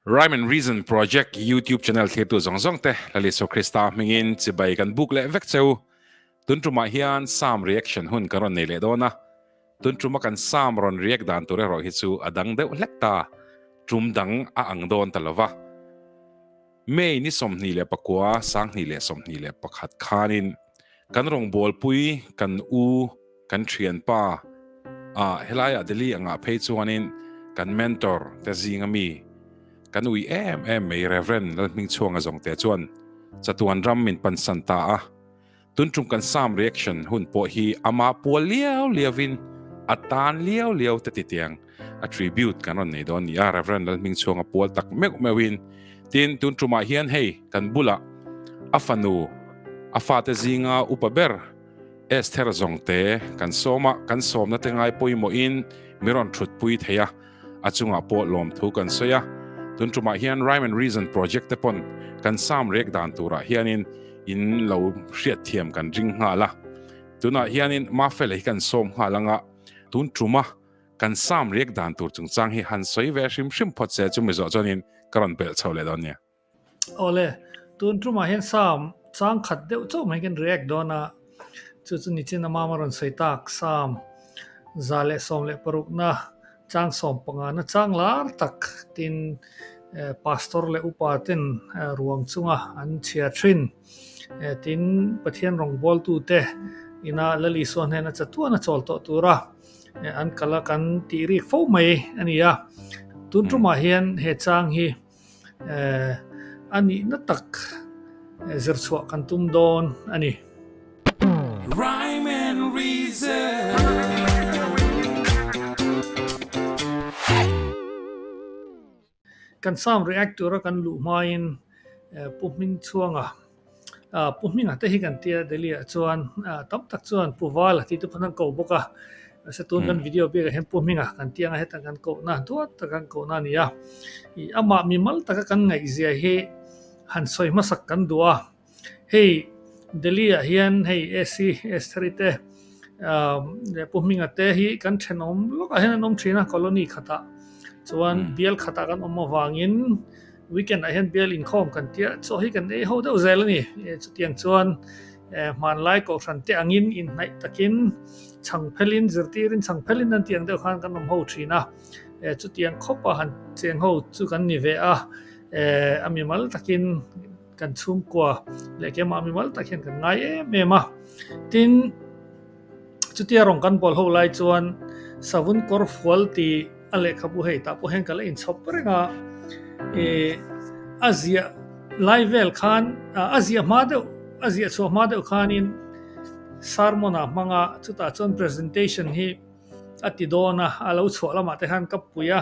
Rhyme and Reason Project YouTube channel thlirtu zawng zawng te Lal Isua Krista hmingin chibai kan buk leh vek cheu. Tun tumah hian Psalm reaction hun kan rawn nei leh dawn a. Tun tuma kan Psalm rawn react dan tur erawh hi chu a dang deuh hlek ta, tum dang a ang dawn ta lova. May ni 29, 2021 khanin kan rawngbawlpui kan u, kan thianpa ah helaiah Delhi angah phei chuanin kan mentor te zinga mi kan ui em em mai Rev. Lalhmingchhuanga zawngte chuan chatuan ram min pansan ta a. Tun tum kan Psalm reaction hun pawh hi ama pual liau liauin a tan liau liau te titiang a tribute kan rawn nei dawn ni a, Rev. Lalhmingchhuanga pual tak meuh meuhin. Tin, tun tumah hian hei kan bulah a fanu, a fate zinga upa ber Esther zawngte kan sawm a, kan sawmna te ngai pawimawhin mi rawn thutpui thei a, a chungah pawh lawmthu kan sawi a. Tun tumah hian Rhyme and Reason project te pawn kan Psalm rek dan turah hianin in lo hriatthiam kan ring nghal a. Tunah hianin Mafela hi kan sawm nghal anga tun tuma kan Psalm rek dan tur chungchang hi han sawi ve hrim hrim phawt se chumi zawh chuanin ka rawn belh chho leh dawn nia. Awle, tun tumah hian Psalm chang khat deuh chauh mai kan react dawn a, chu chu nichin a mama rawn sawi tak Psalm 116 na chang 15 na chang lar tak tin Pastor leh upa ten ruang chunga an chhiar thin. Tin, Pathian rawngbawltute ina Lal Isua hnena chatuan a chawl tawh tura an kal a kan tih rik fo mai a ni a. Tun tumah hian he chang hi a nihna tak zir chhuah kan tum dawn a ni. Rhyme and Reason. Kan Psalm react tura kan luh hmain Pu Hmingchhuanga Pu Hminga te hi kan tia Delhi ah chuan tam tak chuan Pu Vala tih te pawn an ko bawk a, mahse tun kan video biakah hian Pu Hminga kan tia anga heta kan kohna duat taka kan kohna a ni a, ih amah mimal taka kan ngaihzia hi han sawi hmasak kan duh a, hei Delhi ah hian hei AC S3 te Pu Hminga te hi kan thenawm lawkah hian an awm thin a colony khatah chuan bial khatah kan awm avangin Weekend ah hian bial inkhawm kan tia chaw hi kan ei ho deuh zel a ni. Chutiang chuan hmanlai kohhran te angin inhnaih takin chhang phelin zirtirin chhang phelin an tih ang deuh khan kan awm ho thin a. Chutiang khawpa han cheng ho chu kan ni ve a. A mimal takin kan chhungkua leh keimah mimal tak hian kan ngai em em a. Tin, chutia rawng kan bawl ho lai chuan savun kawr fual tih A lehkhabu hei tah pawh hian ka la inchhawp reng a, ih a ziah lai vel khan a ziah hma deuh a ziah chhuah hma deuh khanin sermon ah hmang a, chutah chuan presentation hi a ti dawn a, a lo chhuah lamah te khan ka pui a,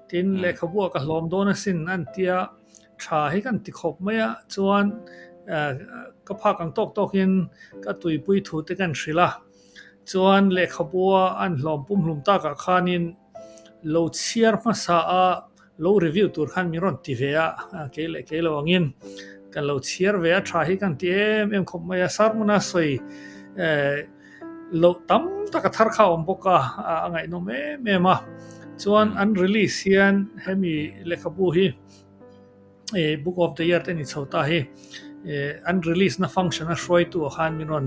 tin lehkhabu ah ka hlawm dawn asin an tia tha hi kan ti khawp mai a, chuan ka phak ang tawk tawkin ka tuipui thu te kan hrilh a. Chuan lehkhabua an hlawm pumhlum takah khanin lo chhiar hmasa a, lo review tur khan min rawn ti ve a, kei leh kei lo angin kan lo chhiar ve a, tha hi kan ti em em khawp mai a, sermon a sawi loh tam tak a thar kha a awm bawk a, a ngaihnawm em em a. Chuan an release hian hemi lehkhabu hi. Book of the Year te ni chho ta hi an release na function a hruaitu ah khan min rawn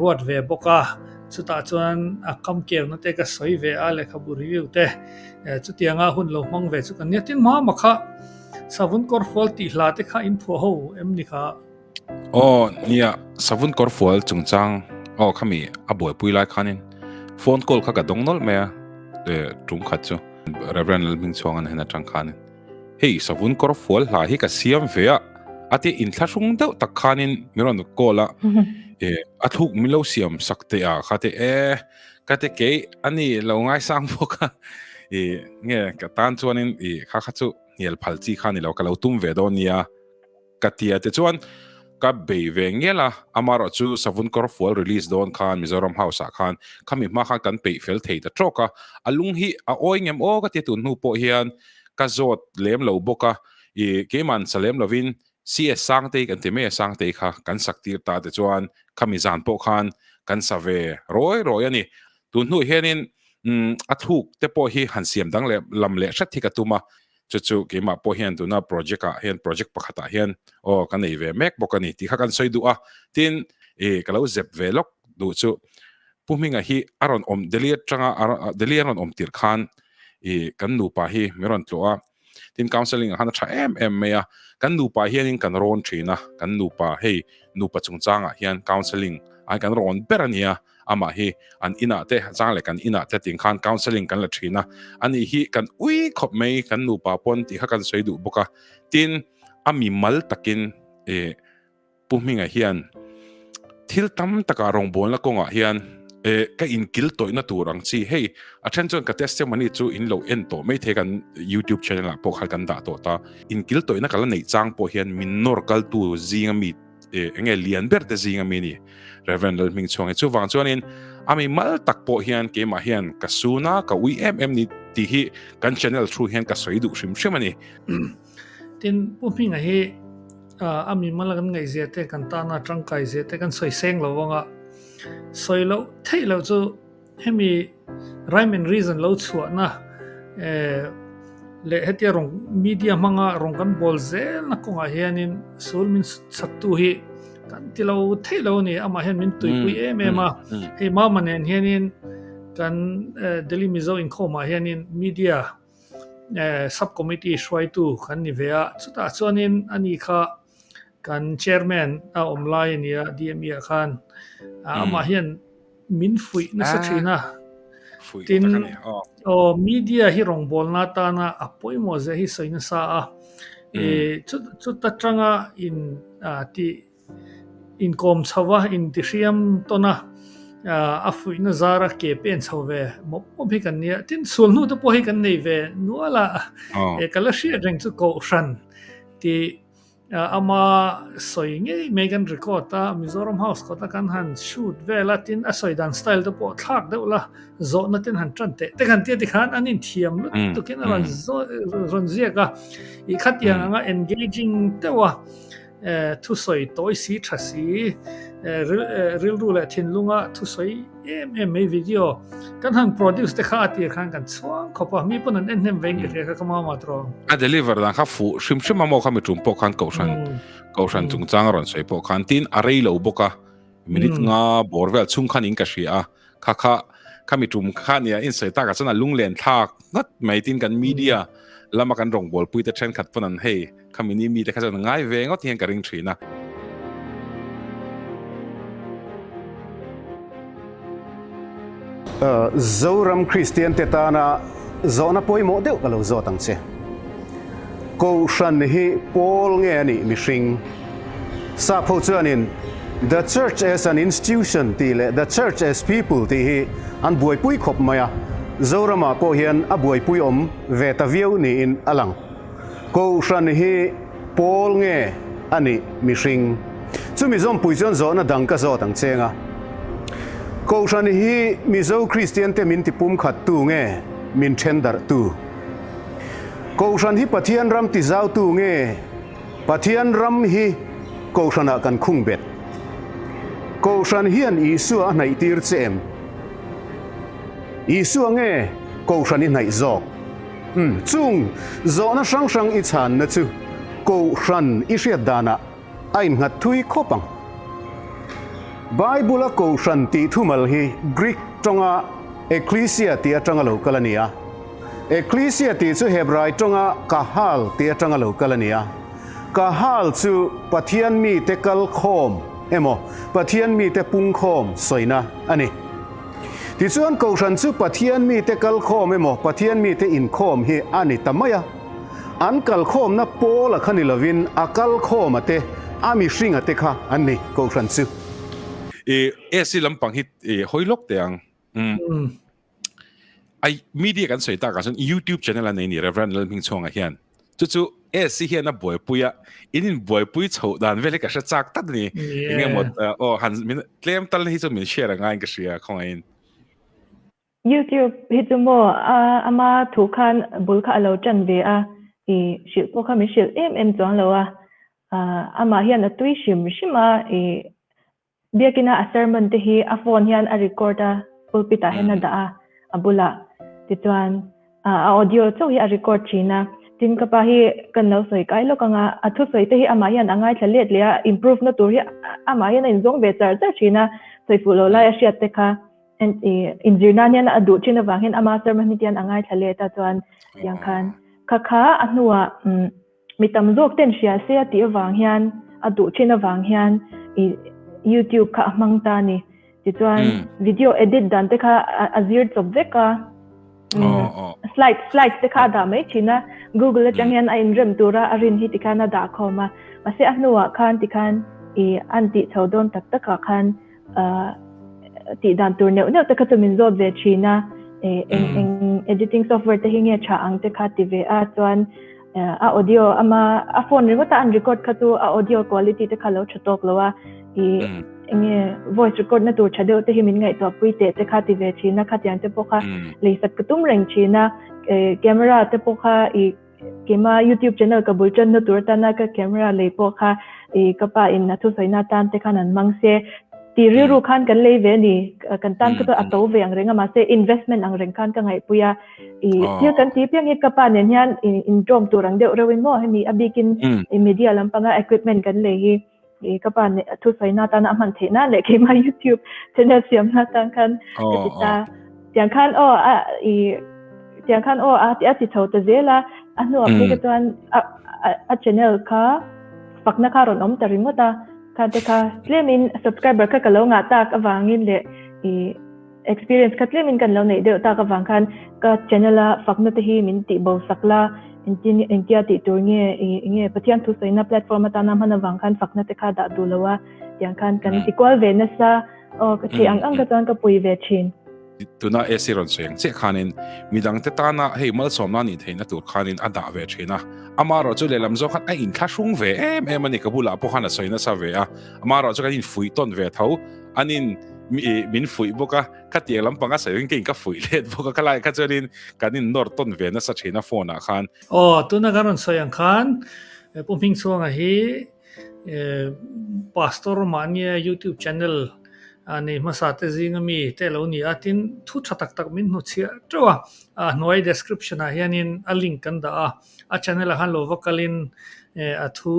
ruat ve bawk a, chutah chuan a kam keu na te ka sawi ve a lehkhabu review te chutianga hun lo hmang ve chu kan nia. Tin hma kha savun kawr fual tih hla te kha in phuah ho em ni kha? Aw nia savun kawr fual chungchang aw khami a buaipui lai khanin phone call kha ka dawng nawlh mai a tum khat chu Reverend Lalhmingchhuangan hen atang khanin. Hei savun kawr fual hla hi ka siam ve a, a ti inthlahrung deuh tak khanin min rawn call a, e a thluk min lo siam sak teh a kha te e ka te kei a ni lo ngaisang bawk a, e nge ka tan chuanin e kha kha chu hnial phal chi kha ni lo ka lo tum ve dawn nia. Ka tia te chuan ka bei ve ngial a, amarawh chu Savun kawr fual release dawn khan Mizoram House ah khan khami hma khan kan peih fel thei ta tawk a, a lung hi a awi ngem aw ka tia tun hnu pawh hian ka zawt lem lo bawk a, ih keiman sa lem lovin CS Sangtei kan ti mai a Sangtei kha kan sak tir ta te chuan khami zan pawh khan kan sa ve rawi rawi a ni. Tun hnu hianin a thluk te pawh hi han siam dang leh lam leh hret hi ka tum a. Chu chu keimah pawh hian tuna project ah hian project pakhatah hian aw ka nei ve mek bawk a ni tih kha kan sawi duh a. Tin, ih ka lo zep ve lawk duh chu Pu Hminga hi a rawn awm Delhi atanga Delhi a rawn awm tirh khan ih kan nupa hi min rawn tlawh a. Tin counselling ah khan a tha em em mai a, kan nupa hianin kan rawn thin a, kan nupa hei nupa chungchangah hian counselling ah hian kan rawn ber a nia, amah hi an inah te chang leh kan inah te ting khan counselling kan la thin a, ani hi kan ui khawp mai kan nupa pawn tih kha kan sawi duh bawk a, tin a mimal takin ih Pu Hminga hian thil tam takah rawngbawlna kawngah hian eh ka inkil tawihna tur ang chi hei a then chuan ka testimony chu in lo en tawh mai thei kan YouTube channel ah pawh khan kan dah tawh ta inkil tawihna ka la neih chang pawh hian min nawr kaltu zinga mi eh enge lian ber te zinga mi ni Reverend Lalhmingchhuang hi chuvang chuanin a mi mal tak pawh hian keimah hian ka suna ka ui em em ni tih hi kan channel through hian ka sawi duh hrim hrim a ni. Tin, Pu Hminga hi a mimal a kan ngaihzia te, kan tana tangkai zia te kan sawi seng lo vang a, sawi loh theih loh chu hemi rhyme and reason lo chhuahna leh hetia rawng media hmanga rawng kan bawl zelna kawngah hianin sul min saktu hi kan ti lo theih lo a ni. Amah hian min tuipui em em a, hei Mama nen hianin kan Delhi Mizo inkhawmah hianin media Sub Committee hruaitu kan ni ve a, chutah chuanin ani kha kan Chairman a awm lai a ni a, DME ah khan amah hian min fuih nasa thin a, tin aw media hi rawngbawlna atana a pawimawh zia hi sawi nasa a, chuta tanga in tih Inkawm chho a, intihriam tawn a, a fuihna zara ke pen chho ve mawp mawp hi kan nia. Tin, sual hnu te pawh hi kan nei ve nual a, ka la hriat reng chu Kohhran tih ama sawi ngei mai kan record a, Mizoram House kawta kan han shoot vel a, tin a sawi dan style te pawh thlak deuh la, zawhna ten han tan teh te kan tia tikhan an inthiam lutukin a rawn ziak a, i khatiang anga engaging deuh a. Thusawi tawi si tha si, rilru leh thinlunga thusawi em em mai video kan han produce te kha a tir khan kan chhuang khawp a, mi pawn an en hnem veng ka hria kha ka mama tawh. A deliver dan kha fuh hrim hrim a maw kha mi tum pawh khan kohhran kohhran chungchang a rawn sawi pawh khan tin a rei lo bawk a, minute nga bawr vel chhung khan in ka hria a, kha kha khami tum kha nia in sawi takah chuan a lunglen thlak ngawt mai tin kan media lama kan rawngbawlpui te thenkhat pawn an hei khami ni mite kha chuan an ngai ve ngawt hian ka ring thin a. Zoram Kristian te tana zawhna pawimawh deuh ka lo zawt ang che. Kohhran hi pawl nge a nih mihring? Sap ho chuanin The Church as an Institution tih leh The Church as People tih hi an buaipui khawp mai a, Zoramah pawh hian a buaipui awm ve ta viau niin a lang. Kohhran hi pawl nge a nih mihring? Chumi zawmpui chuan zawhna dang ka zawt ang cheng a. Kohhran hi Mizo Kristiante min tipumkhattu nge min thendarhtu? Kohhran hi Pathian ram tizautu nge Pathian ram hi Kohhranah kan khung bet. Kohhran hian Isua a hnaih tir che em? Isua nge Kohhran i hnaih zawk? Umm, chung zawhna hrang hrang i chhanna chu Kohhran i hriat danah a innghat thui khawp ang. Bible-a Kohhran tih thumal hi Greek tawnga Ekklesia tih atanga lo kal a ni a. Ekklesia tih chu Hebrai tawnga Kahal tih atanga lo kal a ni a. Kahal chu Pathian mite kal khawm emaw Pathian mite pung khawm sawina a ni. Tichuan Kohhran chu Pathian mite kal khawm emaw Pathian mite inkhawm hi a ni ta mai a. An kal khawmna pawl a kha ni lovin a kal khawm a te, a mihring a te kha an ni Kohhran chu. I AC lampang hi hawi lawk teh ang. Umm. Ai media kan sawi takah chuan YouTube channel a nei ni Reverend Lalhmingchhuanga hian. Chu chu AC hian a buaipui a, in in buaipui chhoh dan vel hi ka hre chak tlat a ni. Enge maw aw han min tlem tal hi chu min share a ngaiin ka hria khawngaihin. YouTube hi chu maw a ama thu khan bul kha a lo tan ve a, i hrilh pawh kha min hrilh em em chuang lo a, amah hian a tui hrim hrim a i Biakina a sermon te hi a phone hian a record a, pulpit ah hian a dah a, a bulah. Tichuan, a audio chauh hi a record thin a. Tin ka pa hi kan lo sawi kai lawk ang a, a thusawi te hi amah hian a ngaithla let leh a, improve na tur hi amah hian a inzawng ve char char thin a, sawi fuh lo lai a hriat te kha inzir nan hian a duh thin avang hian ama sermon hi tian a ngaithla let a chuan tiang khan kha kha a hnuah mi tam zawk ten hria se a tih avang hian a duh thin avang hian i YouTube kha a hmang ta a ni. Tichuan video edit dan te kha a zir chawp vek a. Slide slide te kha a dah mai thin a. Google atang hian a inrem tura a rin hi tikhan a dah khawm a. Mahse a hnuah khan tikhan i an tih chho dawn tak takah khan tih dan tur neuh neuh te kha chu min zawt ve thin a. Eng eng editing software te hi nge tha ang te kha ti ve a chuan a audio ama a phone ringawta an record kha chu a audio quality te kha lo tha tawk lo a. I enge voice record na tur tha deuh te hi min ngaihtuah pui teh te kha ti ve thin a khatiang te pawh kha leisak ka tum reng thin a camera te pawh kha i keima youtube channel ka bul tan na tur atana ka camera lei pawh kha i ka pa in a thusawi na tan te khan an hmang se ti rilru khan kan lei ve ni kan tan kha chu a to ve ang reng a mahse investment ang reng khan ka ngaihpui a i thil kan ti piang hi ka pa nen hian in dawm tur ang deuh reuhin maw hemi a bikin media lampanga equipment kan lei hi I ka pa nih thusawi na tana a hman theih na leh keimah YouTube channel siam na tan khan ka ti ta. Tiang khan aw a i tiang khan aw a ti a ti chho ta zel a a hnuah phei kha chuan a a channel kha fakna kha rawn awm ta ringawt a kha te kha tlemin subscriber kha ka lo ngah tak avangin leh i Experience kha tlemin kan lo neih deuh tak avang khan ka channel a fakna te hi min tih bo sak la, engtin engtia tih tur nge enge Pathian thu sawina platform atana hman avang khan fakna te kha dah duh lo a tiang khan kan ti kual ve nasa aw ka theih ang ang kha chuan ka pui ve thin. Tuna AC rawn sawi ang chiah khanin midang te tana hei malsawmna nih theihna tur khanin a dah ve thin a, amaherawh chu lehlam zawk khan a inthlahrung ve em em a ni, ka bulah pawh khan a sawi nasa ve a, amaherawh chu kan infuih tawn ve tho, anin min fuih bawk a ka tiang lampang a sawiin keiin ka fuih let bawk a khalai kha chuanin kan in nawr tawn ve nasa thin a phone ah khan. Aw tuna kan rawn sawi ang khan Pu Hmingchhuanga hi Pastor mahnia YouTube channel nei hmasa te zinga mi te lo ni a tin thu tha tak tak min hnuchhiah teuh a a hnuai description ah hianin a link kan dah a a channel ah khan lo va kalin a thu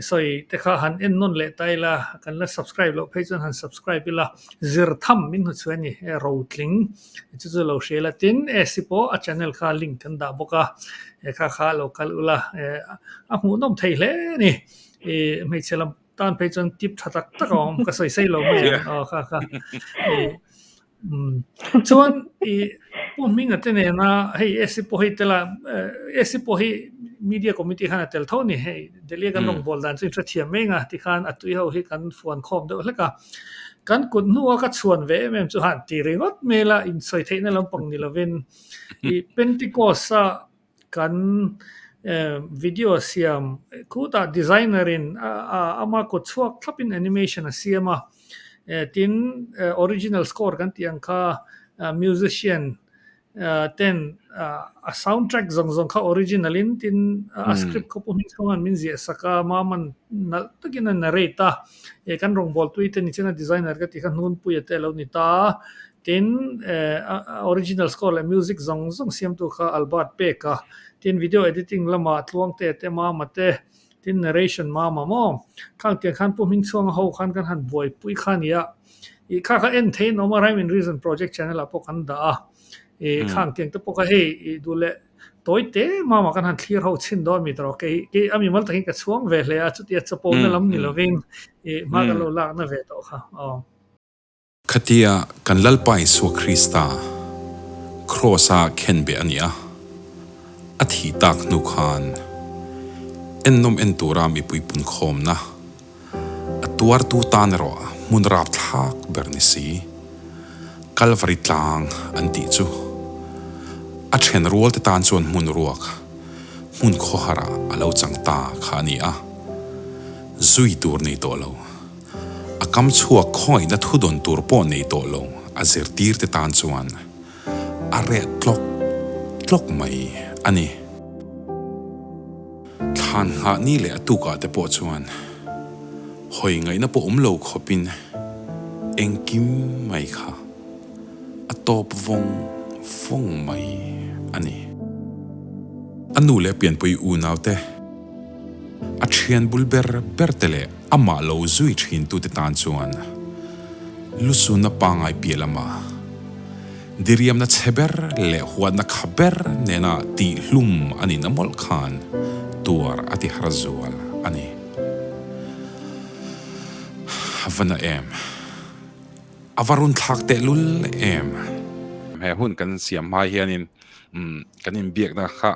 I sawi te kha han en nawn leh ta ila, kan la subscribe loh phei chuan han subscribe ila, zir tham min hmu chhuah a ni, he rotling chu chu lo hria ila, tin AC pawh a channel kha link kan dah bawk a, he kha kha lo kal ula, a hmuhnawm thei hle a ni, i hmeichhe lam tan phei chuan tip tha tak tak a awm, ka sawi sei lo mai ang, aw kha kha. Chuan i Pu Hminga te nena hei AC pawh hi tel a, AC pawh hi media committee khan a tel tho a ni. Hei Delhi a kan rawngbâwl dan chu in hrethiam mai anga tikhan a tui ho hi kan fuan khawm deuh hlek a. Kan kut hnua ka chhuan ve em em chu han ti ringawt mai la, insawi theihna lampang ni lovin i Pentecost-a Kan video siam khutah designer in ama kut chhuak thlap in animation a siam a, tin original score kan tih ang kha musician ten a sound track zawng zawng kha original in tin a script kha pawh hming chhunga min ziah sak a, Maman nalh takin a narrate a, kan rawngbâwl tui te nichina designer ka tih kha hnunpuia te a lo ni ta a. Tin, original score leh music zawng zawng siamtu kha Albert Pek a, tin video editing lamah Tluangte te Mama te, tin narration Mama maw? Khang tiang khan Pu Hmingchhuanga ho khan kan han buaipui kha a ni a, ih kha kha en theiin awm a, Rhyme in Reason Project channel ah pawh kan dah a, ih khang tiang te pawh kha hei ih duh leh tawi te Mama kan han thlir ho chhin dawn mi tawh kei kei a mimal takin ka chhuang ve hle a, chutia chapona lam ni lovin ih hma kan lo lakna ve tawh kha aw. Khatia kan Lalpa Isua Krista Kraws-a khenbeh a nih a, a thih tak hnu khan ennawm en tura mipui punkhawmna a tuartu tan erawh hmun rapthlak ber ni si, Kalvari tlang an tih chu a then rualte tan chuan hmun ruak, hmun khawharah a lo chang ta kha a ni a, zui tur nei tawh lo. A kam chhuak khawngaihna thu dawn tur pawh nei tawh lo a zirtir te tan chuan a reh tlawk tlawk mai a ni. Thlan nghah ni leh a tukah te pawh chuan hawi ngaihna pawh awm lo khawpin engkim mai kha a tawp vawng vawng mai a ni. A nu leh a pianpui unaute, a thian bul ber ber te leh amah lo zui thintute tan chuan lusunna pangngai piah lama diriamna chhe ber leh huatna kha ber nena tihhlum a nihna mawlh khan tuar a ti har zual a ni. A va na em? A va run thlak tehlul em? He hun kan siam hma hianin kan inbiakna kha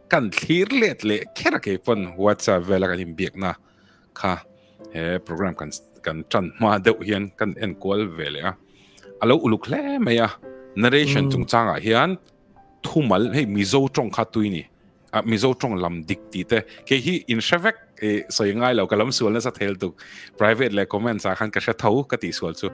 kan thlir let leh kher a keipawn WhatsApp vela kan inbiakna kha he program kan kan tan hma deuh hian kan en kual ve leh a. A lo uluk hle mai a, narration chungchangah hian thumal hei Mizo tawng kha tui ni. A Mizo tawng lam dik tih te kei hi in hre vek i sawi ngai lo ka lam sual nasa thel tuk private leh comments ah khan ka hre tho ka tih sual chu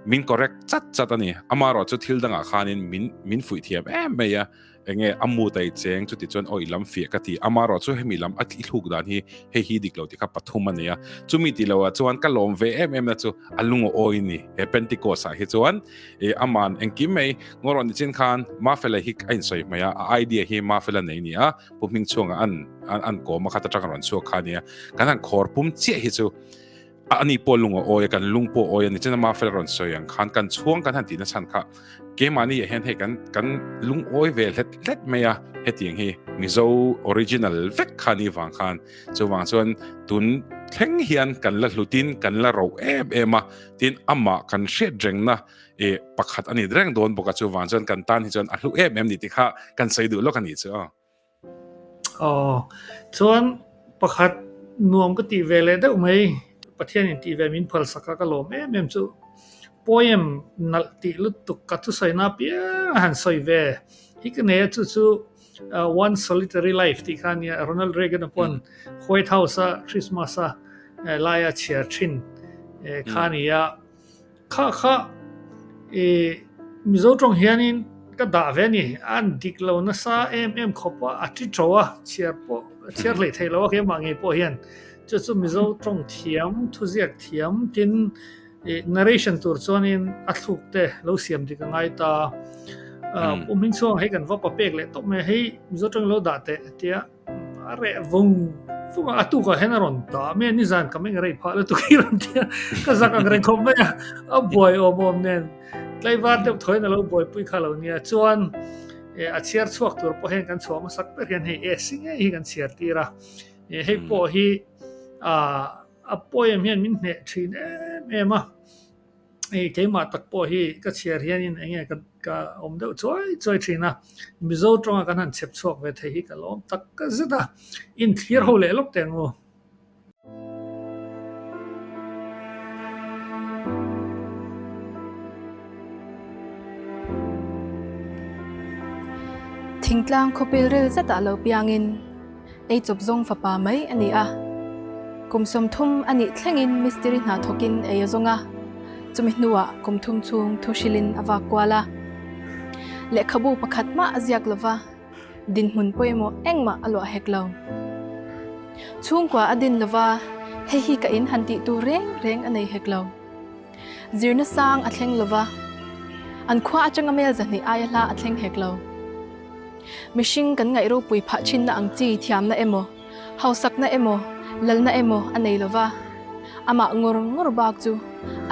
min correct chat chat a ni amarawh chu thil dangah khanin min min fuih thiam em mai a enge a mood a i cheng chuti chuan aw i lam fiah ka ti amarawh chu hemi lam a thluk dan hi hei hi dik lo ti kha pathum a nei a chumi ti lo ah chuan ka lawm ve em em na chu a lungaw awi ni he Pentecost ah hi chuan E aman engkim mai ngawrawh nichin khan Mafela hi a insawi hmai a, a idea hi Mafela nei ni a, Pu Hmingchhuanga an an kawm a khat atanga rawn chhuak kha nia. Kan han khawr pum chiah hi chu a ni pawh lung a awi a, kan lung pawh awi a nichin a Mafela rawn sawi ang khan kan chhuang kan han tihna chhan kha keimahni ah hian hei kan kan lungawi ve hlet hlet mai a, hetiang hi Mizo original vek kha ni vang khan chuvang chuan tun thleng hian kan la hlutin kan la roh em em a. Tin, amah kan hriat rengna eh pakhat a ni reng dawn bawk a, chuvang chuan kan tan hi chuan a hlu em em ni tih kha kan sawi duh lawk a nih chu aw. Aw, chuan pakhat nuam ka tih ve leh deuh mai, Pathianin tih ve min phalsak a ka lawm em em chu poem nalh tih lutuk ka thusawi apiang a han sawi ve hi ka nei a, chu chu One Solitary Life tih kha ania, Ronald Reagan-a pawn White House-a Christmas-a laia chhiar thin kha a ni a. Kha kha Mizo tawng hianin ka dah ve a ni, a an dik lo nasa em em khawp a, a ti tho a, chhiar pawh chhiar hlei thei lo a keimah ngei pawh hian. Chu chu Mizo tawng thiam, thuziak thiam tin Narration tur chuanin a thluk te lo siam dik a ngai ta. Pu Hmingchhuang hei kan va pa pek leh tawp mai a, hei Mizo tawng lo dah teh tia a reh vung vung a, a tukah hian a rawn dah mai a, nizan ka meng rei phah lutuk hi rawn tia ka zak ang reng khawp mai a, a buai awm awm nen tlaivar deuh thawiin a lo buaipui kha lo nia. Chuan a chhiar chhuak tur pawh hian kan chhuah hmasak ber hian hei AC ngei hi kan chhiar tir a, hei pawh hi A poem hian min hneh thin em em a, hei keimah tak pawh hi ka chhiar hianin eng nge ka ka awm deuh chuai chuai thin a, Mizo tawnga kan han chhep chhuak ve thei hi ka lawm tak zet a, inthlir ho leh lawk teh ang u. Thingtlang khawpil ril zetah lo piangin. Ei chawp zawng fapa mai a ni a. Kum 30 a nih thlengin mistiri hna thawkin ei a zawng a, chumi hnuah kum thum chhung thu hrilhin a vak kual a. Lehkhabu pakhat mah a ziak lova, dinhmun pawimawh engmah a luah hek lo. Chhungkua a din lova, hei hi ka in han tih tur reng reng a nei hek lo. Zirna sang a thleng lova, an khua atanga mel 200 aia hla a thleng hek lo. Mihring kan ngaih ropui phah thinna ang chi thiamna emaw, hausakna emaw, lalna emaw a nei lova, amah ngawr ngawr bak chu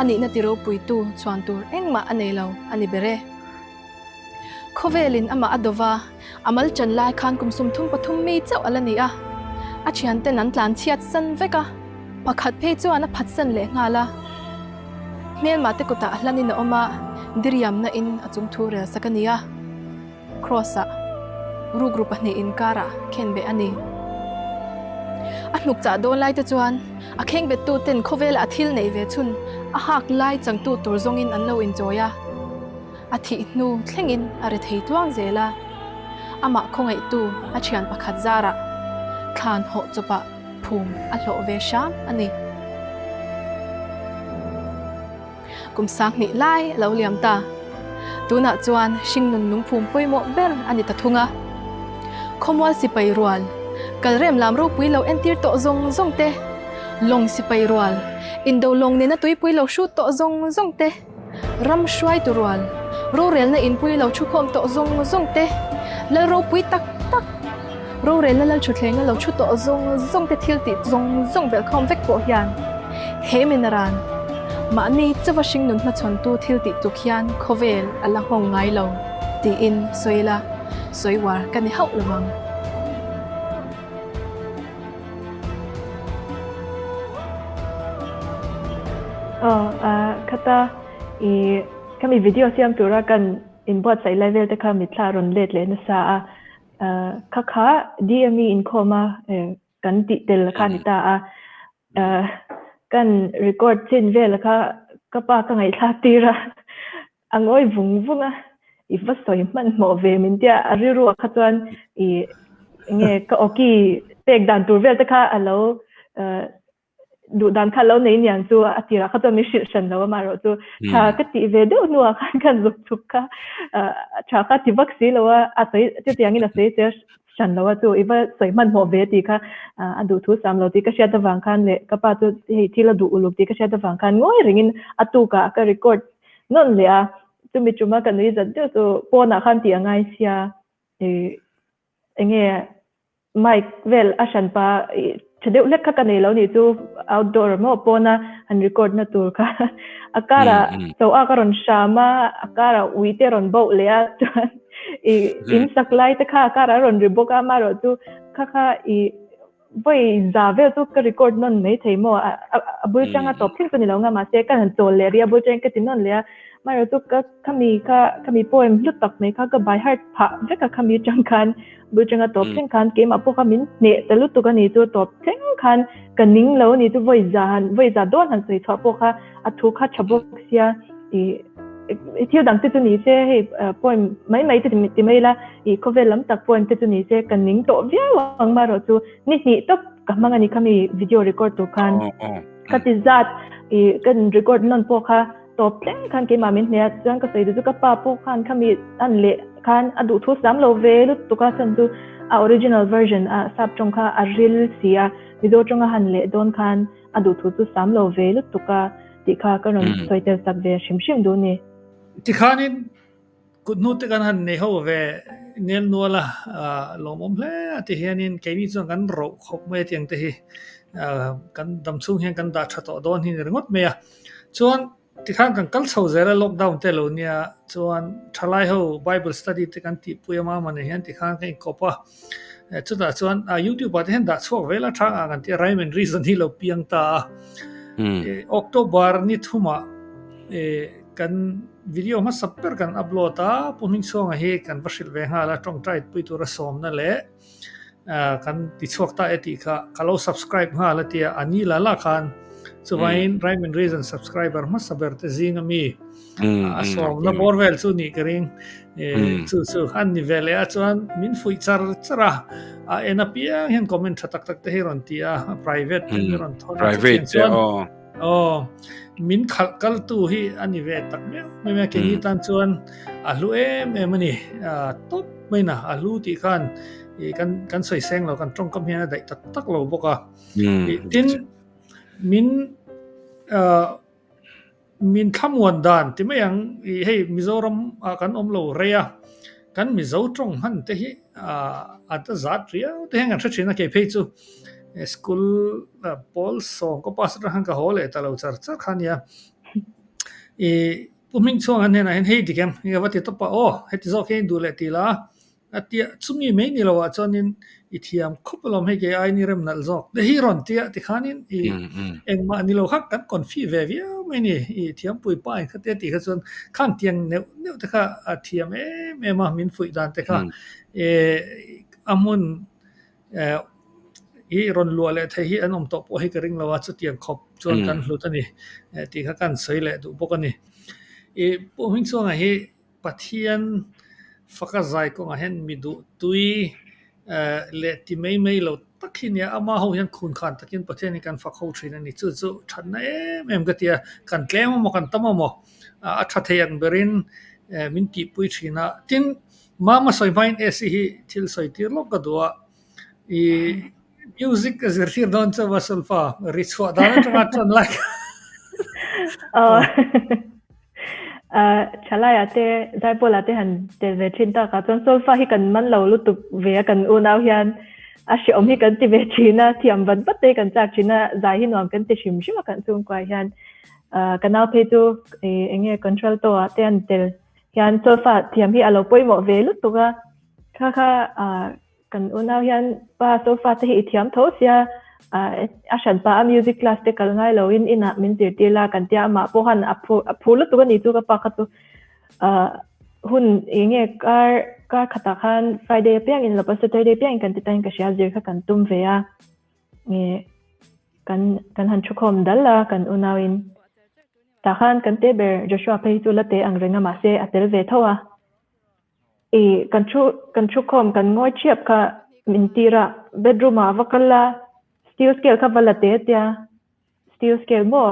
a nihna ti ropuitu chhuan tur engmah a nei lo a ni ber e. Khawvelin amah a dova, a mal chan lai khan kum 33 mi chauh a la ni a, a thianten an tlan chhiat san vek a, pakhat phei chuan a phatsan leh nghal a. Hmelmah te kutah a hlanin a awm a, diriamna in a chungthu rel sak a ni a. Kraws-ah rukru pahnih inkarah khenbeh a ni. A hnuk chah dawn lai te chuan a khengbettu ten khawvela a thil neih ve chhun a hak lai changtu tur zawngin an lo inchawi a. A thih hnu thlengin a ri thei tluang zel a. Amah khawngaihtu a thian pakhat zarah thlan hawh chawpah phum a hlawh ve hram a ni. Kum 2000 lai a lo liam ta. Tunah chuan hringnun lungphum pawimawh ber a ni ta thung a. Khawmual sipai rual, kalrem lam ropui lo entir tawh zawng zawng te, lawng sipai rual, indo lawng nena tuipui lo hrut tawh zawng zawng te, ram hruaitu rual, rorelna inpui lo thukhawm tawh zawng zawng te, lal ropui tak tak. Rorelna lalthutthlenga lo thu tawh zawng zawng te thil tih zawng zawng belhkhawm vek pawh hian he minaran mahni chauva hringnun hmachhawntu thil tih tluk hian khawvel a la nghawng ngai lo tiin sawi ila sawi uar ka ni hauh lo ang. Aw khata i khami video siam tura kan inbuatsaih lai vel te kha mitthla a rawn let leh nasa a. Kha kha DME inkhawma kan tih tel kha a ni ta a. Kan record chin vel kha ka pa ka ngaihthlak tir a, a ngawi vung vung a, i va sawi hmanhmawh ve min tia a rilruah kha chuan i enge ka awki pek dan tur vel te kha a lo duh dan kha lo nei niang chu a tirah kha chuan min hrilh hran lo a amaherawh chu tha ka tih ve deuh hnuah khan khan zuk chhuk kha tha kha ti vak si lo a a sawi chutiangin a sawi che hran lo a chu i va sawi hmanhmawh ve tih kha a duh thu sam lo tih ka hriat avang khan leh ka pa chu hei thil a duh uluk tih ka hriat avang khan ngawi rengin a tukah ka record nawn leh a chumi tuma ka nui zat deuh chu pawnah khan tih a ngai sia enge Mic vel a hran pa tha deuh hlek kha ka nei lo nih chu outdoor maw pawna han record na tur kha a karah cho a ka rawn hram a a karah ui te rawn bauh leh a chuan i in sak lai te kha a karah a rawn ri bawk a amaherawh chu kha kha i vawi za vel chu ka record nawn mai thei maw a bul tanga tawp thleng chu ni lo nga mahse ka han chawl leh rih a bul tangin ka ti nawn leh a amaherawh chu ka khami kha khami poem hlu tak mai kha ka by heart phah vek a khami tang khan Bul tanga tawp thleng khan keimah pawh kha min hneh ta lutuk a ni chu tawp thleng khan ka ning lo a ni chu vawi za han vawi za dawn han sawi chhuah pawh kha a thu kha tha bawk sia i i thil dang te chu ni se hei poem mai mai te ti mai ila i khawvel lam tak poem te chu ni se ka ning tawh viau ang marawh chu ni hnih tawp ka hmang a ni khami video record tur khan ka ti zat i kan record nawn pawh kha Tawp thleng khan keimah min hne a, chuan ka sawi duh chu ka pa pawh khan khami an leh khan a duh thu sam lo ve lutuk a, chhan chu a original version a sap tawng kha a ril si a, Mizo tawnga han leh dawn khan a duh thu chu sam lo ve lutuk a tih kha ka rawn sawi tel sak ve hrim hrim duh ni. Tikhanin Kut hnu te kan han nei ho ve nel nual a, lawmawm hle a ti hianin keini chuan kan roh khawp mai a tiang te hi kan dam chhung hian kan dah tha tawh dawn hi ni ringawt mai a. Chuan tikhan kan kal chho zel a lockdown te lo nia chuan thalai ho bible study te kan tihpui a mama nen hian tikhan kan inkawp a, chutah chuan youtube ah te hian dah chhuak vel a tha ang kan ti a rhyme and reason hi lo piang ta a. October ni thumah Kan video hmasa ber kan upload a, Pu Hmingchhuanga hi kan va hrilh ve nghal a, tawngtai pui tura sawmna leh kan ti chhuak ta e tih kha ka lo subscribe nghal a tia, a ni la la khan chuvangin Rhyme and Reason subscriber hmasa ber te zing ami a sawmna bawr vel chu nih ka ring, chu chu an ni ve leh a chuan min fuih char char a, a en apiang hian comment tha tak tak te hi rawn ti a, private te hi rawn thawn a chutiang chuan. Aw, min khalh kaltu hi a ni ve tak meuh mai mai a, keini tan chuan a hlu em em a ni. Tawp mai na, a hlu tih khan kan kan sawi seng lo, kan tawngkam hian a daih tak tak lo bawk a. Tin, min min thlamuan dan ti mai ang, hei Mizoram ah kan awm lo rei a, kan Mizo tawng hman te hi a ta zat riau te hian kan hre thin a, kei phei chu School pawl sawm ka pass atang khan ka haw leh ta lo char char kha ania. I Pu Hmingchhuang an hnenah hian hei dik em? Ka va ti tawp a, aw heti zawk hian i duh leh ti la a tia chumi mai ni lo ah chuanin i thiam khawp alawm hei kei aiin i rem nalh zawk te hi rawn tia tikhanin i engmah ni lo kha kan confi ve viau mai ni i thiampui pa in khatia tih kha chuan khang tiang neuh neuh te kha a thiam em em a min fuih dan te kha a hmun I rawn luah leh thei hi an awm tawh pawh hi ka ring lo a, chutiang khawp chuan kan hlut a ni tih kha kan sawi leh duh bawk a ni. I Pu Hmingchhuanga hi Pathian faka zai kawngah hian mi duh tui leh ti mai mai lo tak hi nia, ama ho hian khun khan takin Pathian hi kan fak ho thin a ni. Chu chu thatna em em ka ti a, kan tlem amaw kan tam amaw a tha thei ang berin min tihpui thin a. Tin, Mama sawi hmain AC hi thil sawi tir lawk ka duh a, i music a zirtir dawn chauh a solfa ri chhuah dan atanga tan lai kha. Aw Thalaiah te Zaipawlah te han tel ve thin tak ah chuan solfa hi kan man lo lutuk ve a kan unau hian. a hreawm hi kan ti ve thin a, thiam vat vat te kan chak thin a, zai hi nuam kan ti hrim hrim a kan chhungkua hian. Ka nau phei chu eng nge contralto ah te an tel hian solfa thiam hi a lo pawimawh ve lutuk a, kha kha Kan unau hian pa solfa te hi i thiam tho sia, a hran pa a music class te kal ngai lo in inah min zirtir la kan tia amah pawh khan a phu a phu lutuk a ni chu ka pa kha chu hun eng nge kar kar khatah khan Friday apiang in lo Saturday apiang in kan ti ta in ka hria zir kha kan tum ve a nge kan kan han thu khawm dal a kan unau in tah khan kan te ber Joshua phei chu la te ang reng a mahse a tel ve tho a. I kan thu kan thu khawm kan ngawi thiap kha min tir a bedroom ah va kal a steel scale kha va la te tia steel scale maw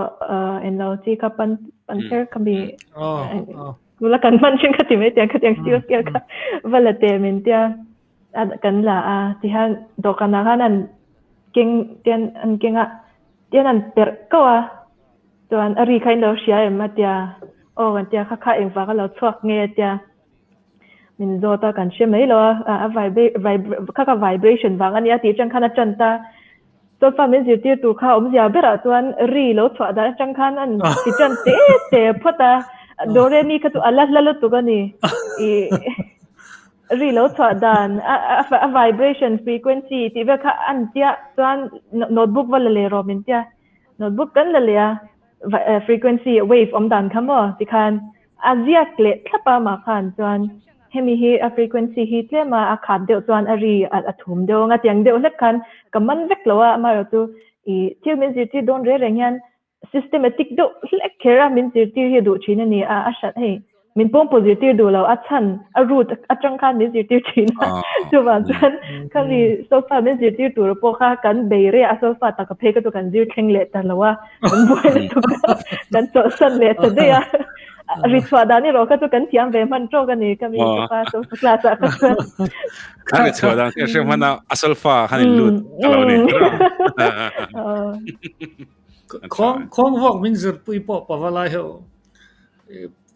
englo chi kha pan pan kher kha mi tuna kan hman thin kha ti mai tiang khatiang steel scale kha va la te min tia a kan la a tihian dawhkan ah khan an keng tian an keng a tian an perh kauh a chuan a ri kha in lo hria em a tia aw kan tia kha kha engvang a lo chhuak nge a tia min zawt a kan hre mai lo a a kha kha vibration vang a nia tih atang khan a tan ta solfa min zirtir tur kha awmzia berah chuan ri lo chhuah dan atang khan an ti tan te te phawt a do re mi kha chu a la hla lutuk a ni ih ri lo chhuah dan a a vibration frequency tih vel kha an tia chuan notebook va la leh rawh min tia notebook kan la leh a frequency wave awm dan kha maw tikhan A ziak leh thlap a mah khan chuan hemi hi a frequency hi tlem a, a khat deuh chuan a ri a thum deuh ang a, tiang deuh hlek khan ka man vek lo a, amaherawh chu ih thil min zirtir dawn reng reng hian systematic deuh hlek kher a min zirtir hi a duh thin a ni a, a hran hei min pawngpaw zirtir duh lo a chhan a root atang khan min zirtir thin a, chuvang chuan khami solfa min zirtir tur pawh kha kan bei reh a, solfa taka phei kha chu kan zir thleng leh ta lo a. Kan buai lutuk a, kan chawlhsan leh ta daih a. Ri chhuah dan erawh kha chu kan thiam ve hman tawk a ni, ka mi ka pa solfa class ah kha chuan. A ri chhuah dan khi a hre hman a, a solfa khan in lut ta lo ni. Khawng khawng vuak min zirpui pawh pavalai ho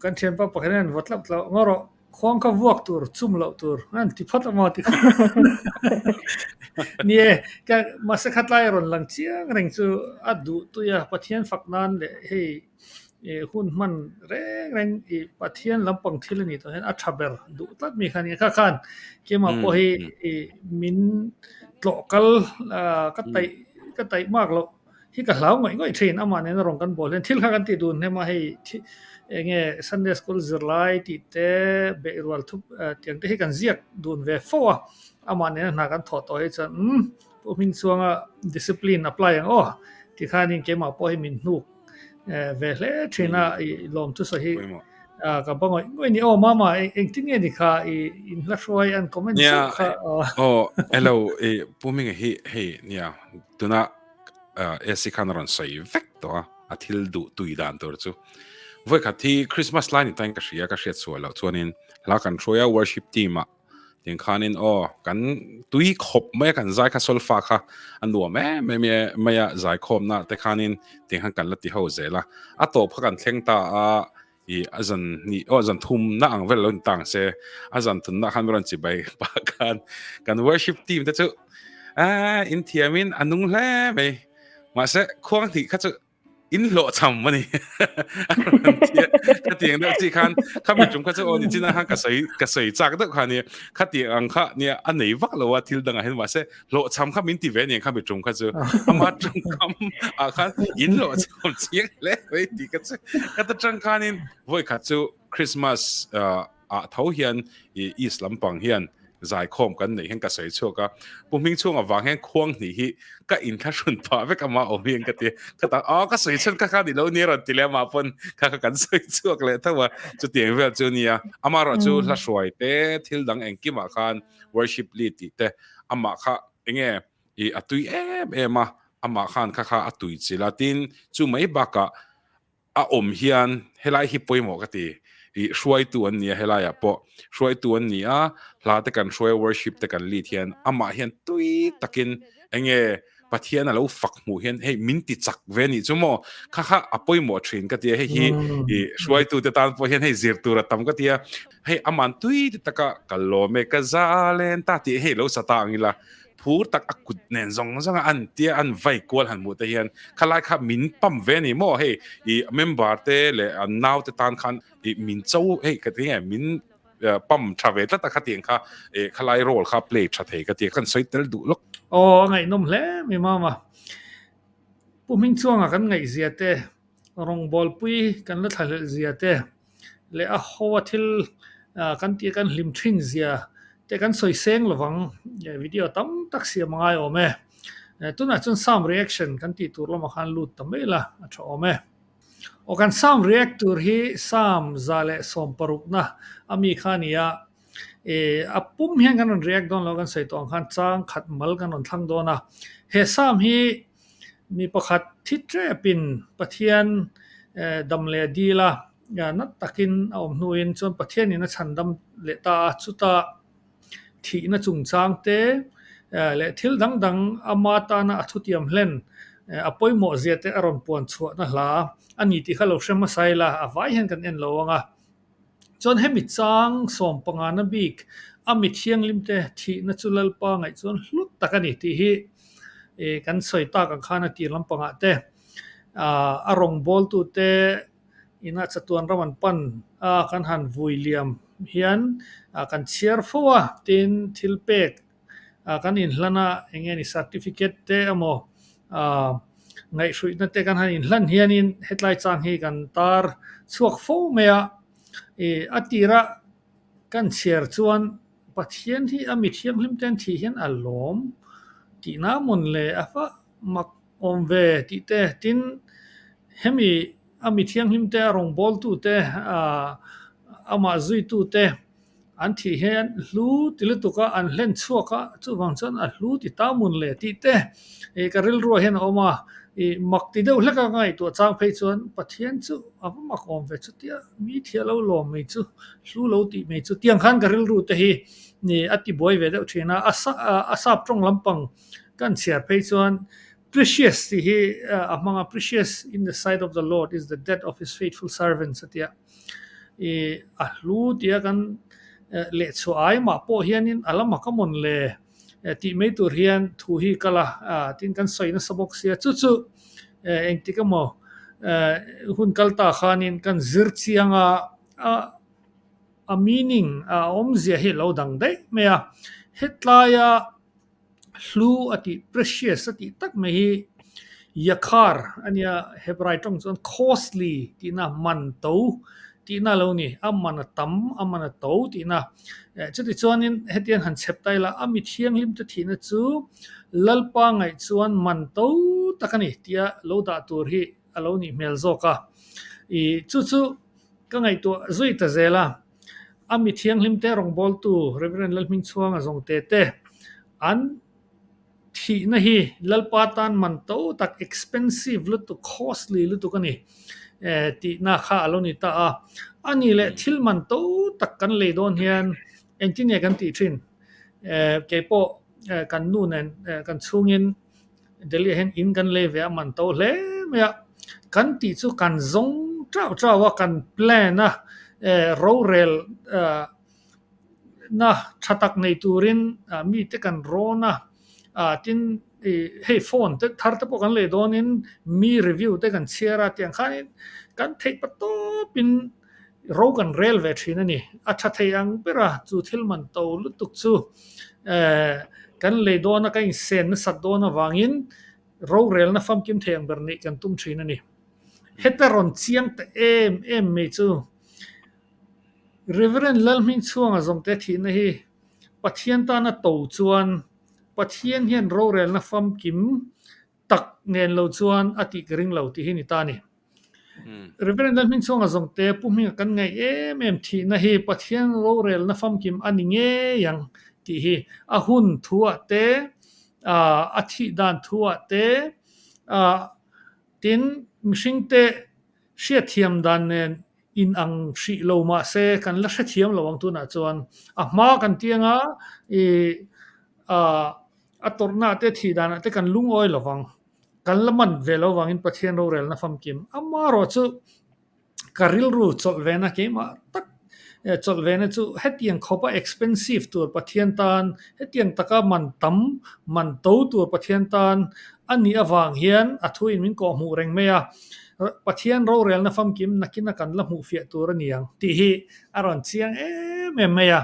kan thianpa pakhat hian vaw tlauh tlauh ngaw rawh. Khuang kha vuak tur, chum loh tur an ti phawt a maw ti kha. Ni e, ka mahse kha tlai a rawn lang chiang reng chu a duh tui a, Pathian fak nan leh hei hun hman reng reng i Pathian lampang thil a nih tawh hian a tha ber duh tlat mi kha a ni a. Kha khan keimah pawh hi i min tlawh kal ka taih ka taih mak loh. Hi ka hlau ngawih ngawih thin, amah nena rawn kan bawl hian thil kha kan tih dun hnem a, hei eng nge Sunday school zirlai tih te beih rual thup tiang te hi kan ziak dun ve fo a, amah nena hna kan thawh tawh hi chuan umm Pu Hming chhuanga discipline apply ang aw ti khanin keimah pawh hi min hnuk ve hle thin a, i lawm thusawi hi ka ba ngawih ngawih ni aw mama engtin nge ni kha i inhla hruai an comment zeuh kha. Aw hello i Pu Hminga hi hei nia tuna AC khan a rawn sawi vek tawh a, a thil duh tui dan tur chu. Vawi khat hi Christmas lai ni tain ka hria, ka hriat sual loh chuanin hla kan hruai a worship team ah tiang khanin aw kan tui khawp mai a kan zai kha solfa kha a nuam em em mai a zaikhawmna te khanin tiang khan kan la ti ho zel a, a tawp kha kan thleng ta a i a zan ni aw zan thum na ang vel lo ni tang se a zan thun na khan rawn chi bai pa khan kan worship team te chu a in thiamin a nung hle mai mahse khuang hnih kha chu in hlawh cham ani ka tiang deuh chi khan kha mi tum kha chu aw ni china khan ka sawi ka sawi chak deuh kha ni kha tiang ang kha nia a nei vak lo a thil dangah hian mahse hlawh cham kha min ti ve aniang kha mi tum kha chu ama tum kam ah khan in hlawh cham chiang hle mai ti ka chu ka ta tang khanin voi khat chu Christmas ah tho hian i East lampang hian zaikhawm kan neih hian ka sawi chhuak a pu hming chhung avang hian khuang hnih hi ka inthlahrun phah vek ama awm hian ka ti ka ta a ka sawi chhan kha kha ni lo ni rawn ti leh amah pawn kha kha kan sawi chhuak leh tho a chutiang vel chu nia ama erawh chu hla hruai te thil dang engkimah khan worship lead tih te amah kha enge i a tui em em a amah khan kha kha a tui chilh a tin chu mai bakah a awm hian helai hi pawimawh ka ti i hruaitu an ni a helaiah pawh hruaitu an ni a hla te kan hruai a worship te kan lead hian amah hian tui takin enge Pathian a lo fak hmuh hian hei min ti chak ve nih chu maw kha kha a pawimawh thin ka tia hei hi i hruaitu te tan pawh hian hei zir tur a tam ka tia hei aman tui te taka ka lawm e ka zalen ta tih hei lo sa ta ang ila. Phur tak a kut nen zawng zawng a an tia an vai kual han hmuh te hian khalai kha min pump ve a ni maw hei ih member te leh an nau te tan khan ih min cho hei ka ti nge min pump tha ve tlat a khatiang kha ih khalai role kha play tha thei ka ti a kan sawi tel duh lawk. Aw a ngaihnawm hle mai mama. Pu Hmingchuanga kan ngaihzia te rawngbawlpui kan la thlahlelh zia te leh a ho a thil kan tih kan hlim thin zia te kan sawi seng lovang video tam tak siam a ngai awm e. Tunah chuan sound reaction kan tih tur lamah khan lut ta mai la a tha awm e. Aw kan sound react tur hi Psalm 116 na a mi kha a ni a, a pum hian kan rawn react dawn lo kan sawi tawh ang khan chang khat mal kan rawn thlang dawn a. He Psalm hi Mi pakhat thi tepin Pathian dam leh a dil a, nat takin a awm hnuin chuan Pathianin a chhandam leh ta a, chuta thihna chungchang te leh thil dang dang ama tana a thutiam hlen a pawimawh zia te a rawn puan chhuahna hla a ni tih kha lo hre hmasa ila, a vai hian kan en lo ang a. Chuan hemi chang sawmpangana bik a mi thianghlimte thihna chu Lalpa ngaih chuan hlut tak a ni tih hi kan sawi tak ang khan a tir lampangah te a rawngbawltute ina chatuan ram an pan a kan han vui liam hian kan chhiar fo a tin thil pek kan inhlan a eng nge ni certificate te emaw ngaihhruihna te kan han inhlan hianin hetlai chang hi kan tar chhuak fo mai a, ih a tira kan chhiar chuan Pathian hi a mi thianghlim te an thih hian a lawm tihna mawn le a va mak awm ve tih te tin hemi a mi thianghlim te a rawngbawltu te amah zuitu te An thih hian hlu ti lutuk a, an hlen chhuak a, chuvang chuan a hlu ti ta mun le tih te ih ka rilruah hian a awm a, ih mak ti deuh hlek a ka ngaihtuah chang phei chuan Pathian chu a va mak awm ve chutia mi thia lo lawm mai chu hlu lo tih mai chu tiang khan ka rilru te hi ih a ti buai ve deuh thin a, a sa a sap tawng lampang kan chhiar phei chuan precious tih hi a hmang a, precious in the sight of the Lord is the death of his faithful servants a ti a. Ih a hlu tia kan leh chhuah ai mah pawh hianin a lam a ka mawn le tih mai tur hian thu hi kal a, tin kan sawi nasa bawk sia chu chu engtik emaw hun kal ta khanin kan zir chiang a, a meaning a awmzia hi a lo dang daih mai a, hetlaia Hlu a tih, precious a tih tak mai hi Yakhar a nia, Hebrai tawng chuan costly tihna, man to tihna a lo ni, a man a tam, a man a to tihna. Chutichuanin hetiang han chhep ta ila, a mi thianghlim te thihna chu Lalpa ngaih chuan man to tak a ni tia lo dah tur hi a lo nih hmel zawk a. Ih chu chu ka ngaihtuah zui ta zel a. A mi thianghlim te rawngbawltu Rev. Lalhmingchhuanga zawngte te an thihna hi Lalpa tan man to tak expensive lutuk, costly lutuk a ni tihna kha a lo ni ta a. A ni leh thil man to tak kan lei dawn hian engtin nge kan tih thin? Keipawh kan nu nen kan chhungin Delhi ah hian in kan lei ve a man to hle mai a, kan tih chu kan zawng chau chau a, kan plan a, rorel na tha tak nei turin mite kan rawn a, tin hei phone te thar te pawh kan lei dawnin mi review te kan chhiar a tiang khanin kan theih pa tawpin Ro kan rel ve thin a ni. A tha thei ang ber a, chu thil man to lutuk chu kan lei dawn a, kan insen nasat dawn avangin rorelna famkim thei ang ber nih kan tum thin a ni. Heta rawn chiang ta em em mai chu Reverend Lalhmingchhuanga zawngte thihna hi Pathian tana to chuan Pathian hian rorelna famkim tak nen lo chuan a tih ka ring lo tih hi ni ta a ni. Reverend Lalhmingchhuanga zawngte Pu Hminga kan ngaih em em thihna hi Pathian rorelna famkim a ni ngei ang tih hi a hun thuah te, a thih dan thuah te, tin mihringte hriatthiam dan nen inang hrih lo mah se kan la hrethiam lo ang tunah chuan a hma kan tiang a, ih a tawrhna te thih danah te kan lungawi lo vang. Kan la man ve lo vangin Pathian rorelna famkim amarawh chu ka rilru chawlh vena keimah tak Chawlh vena chu hetiang khawpa expensive tur Pathian tan, hetiang taka man tam, man to tur Pathian tan a nih avang hian a thuin min kawhhmuh reng mai a. Pathian rorelna famkim nakina kan la hmuhfiah tur a ni ang tih hi a rawn chiang em em mai a.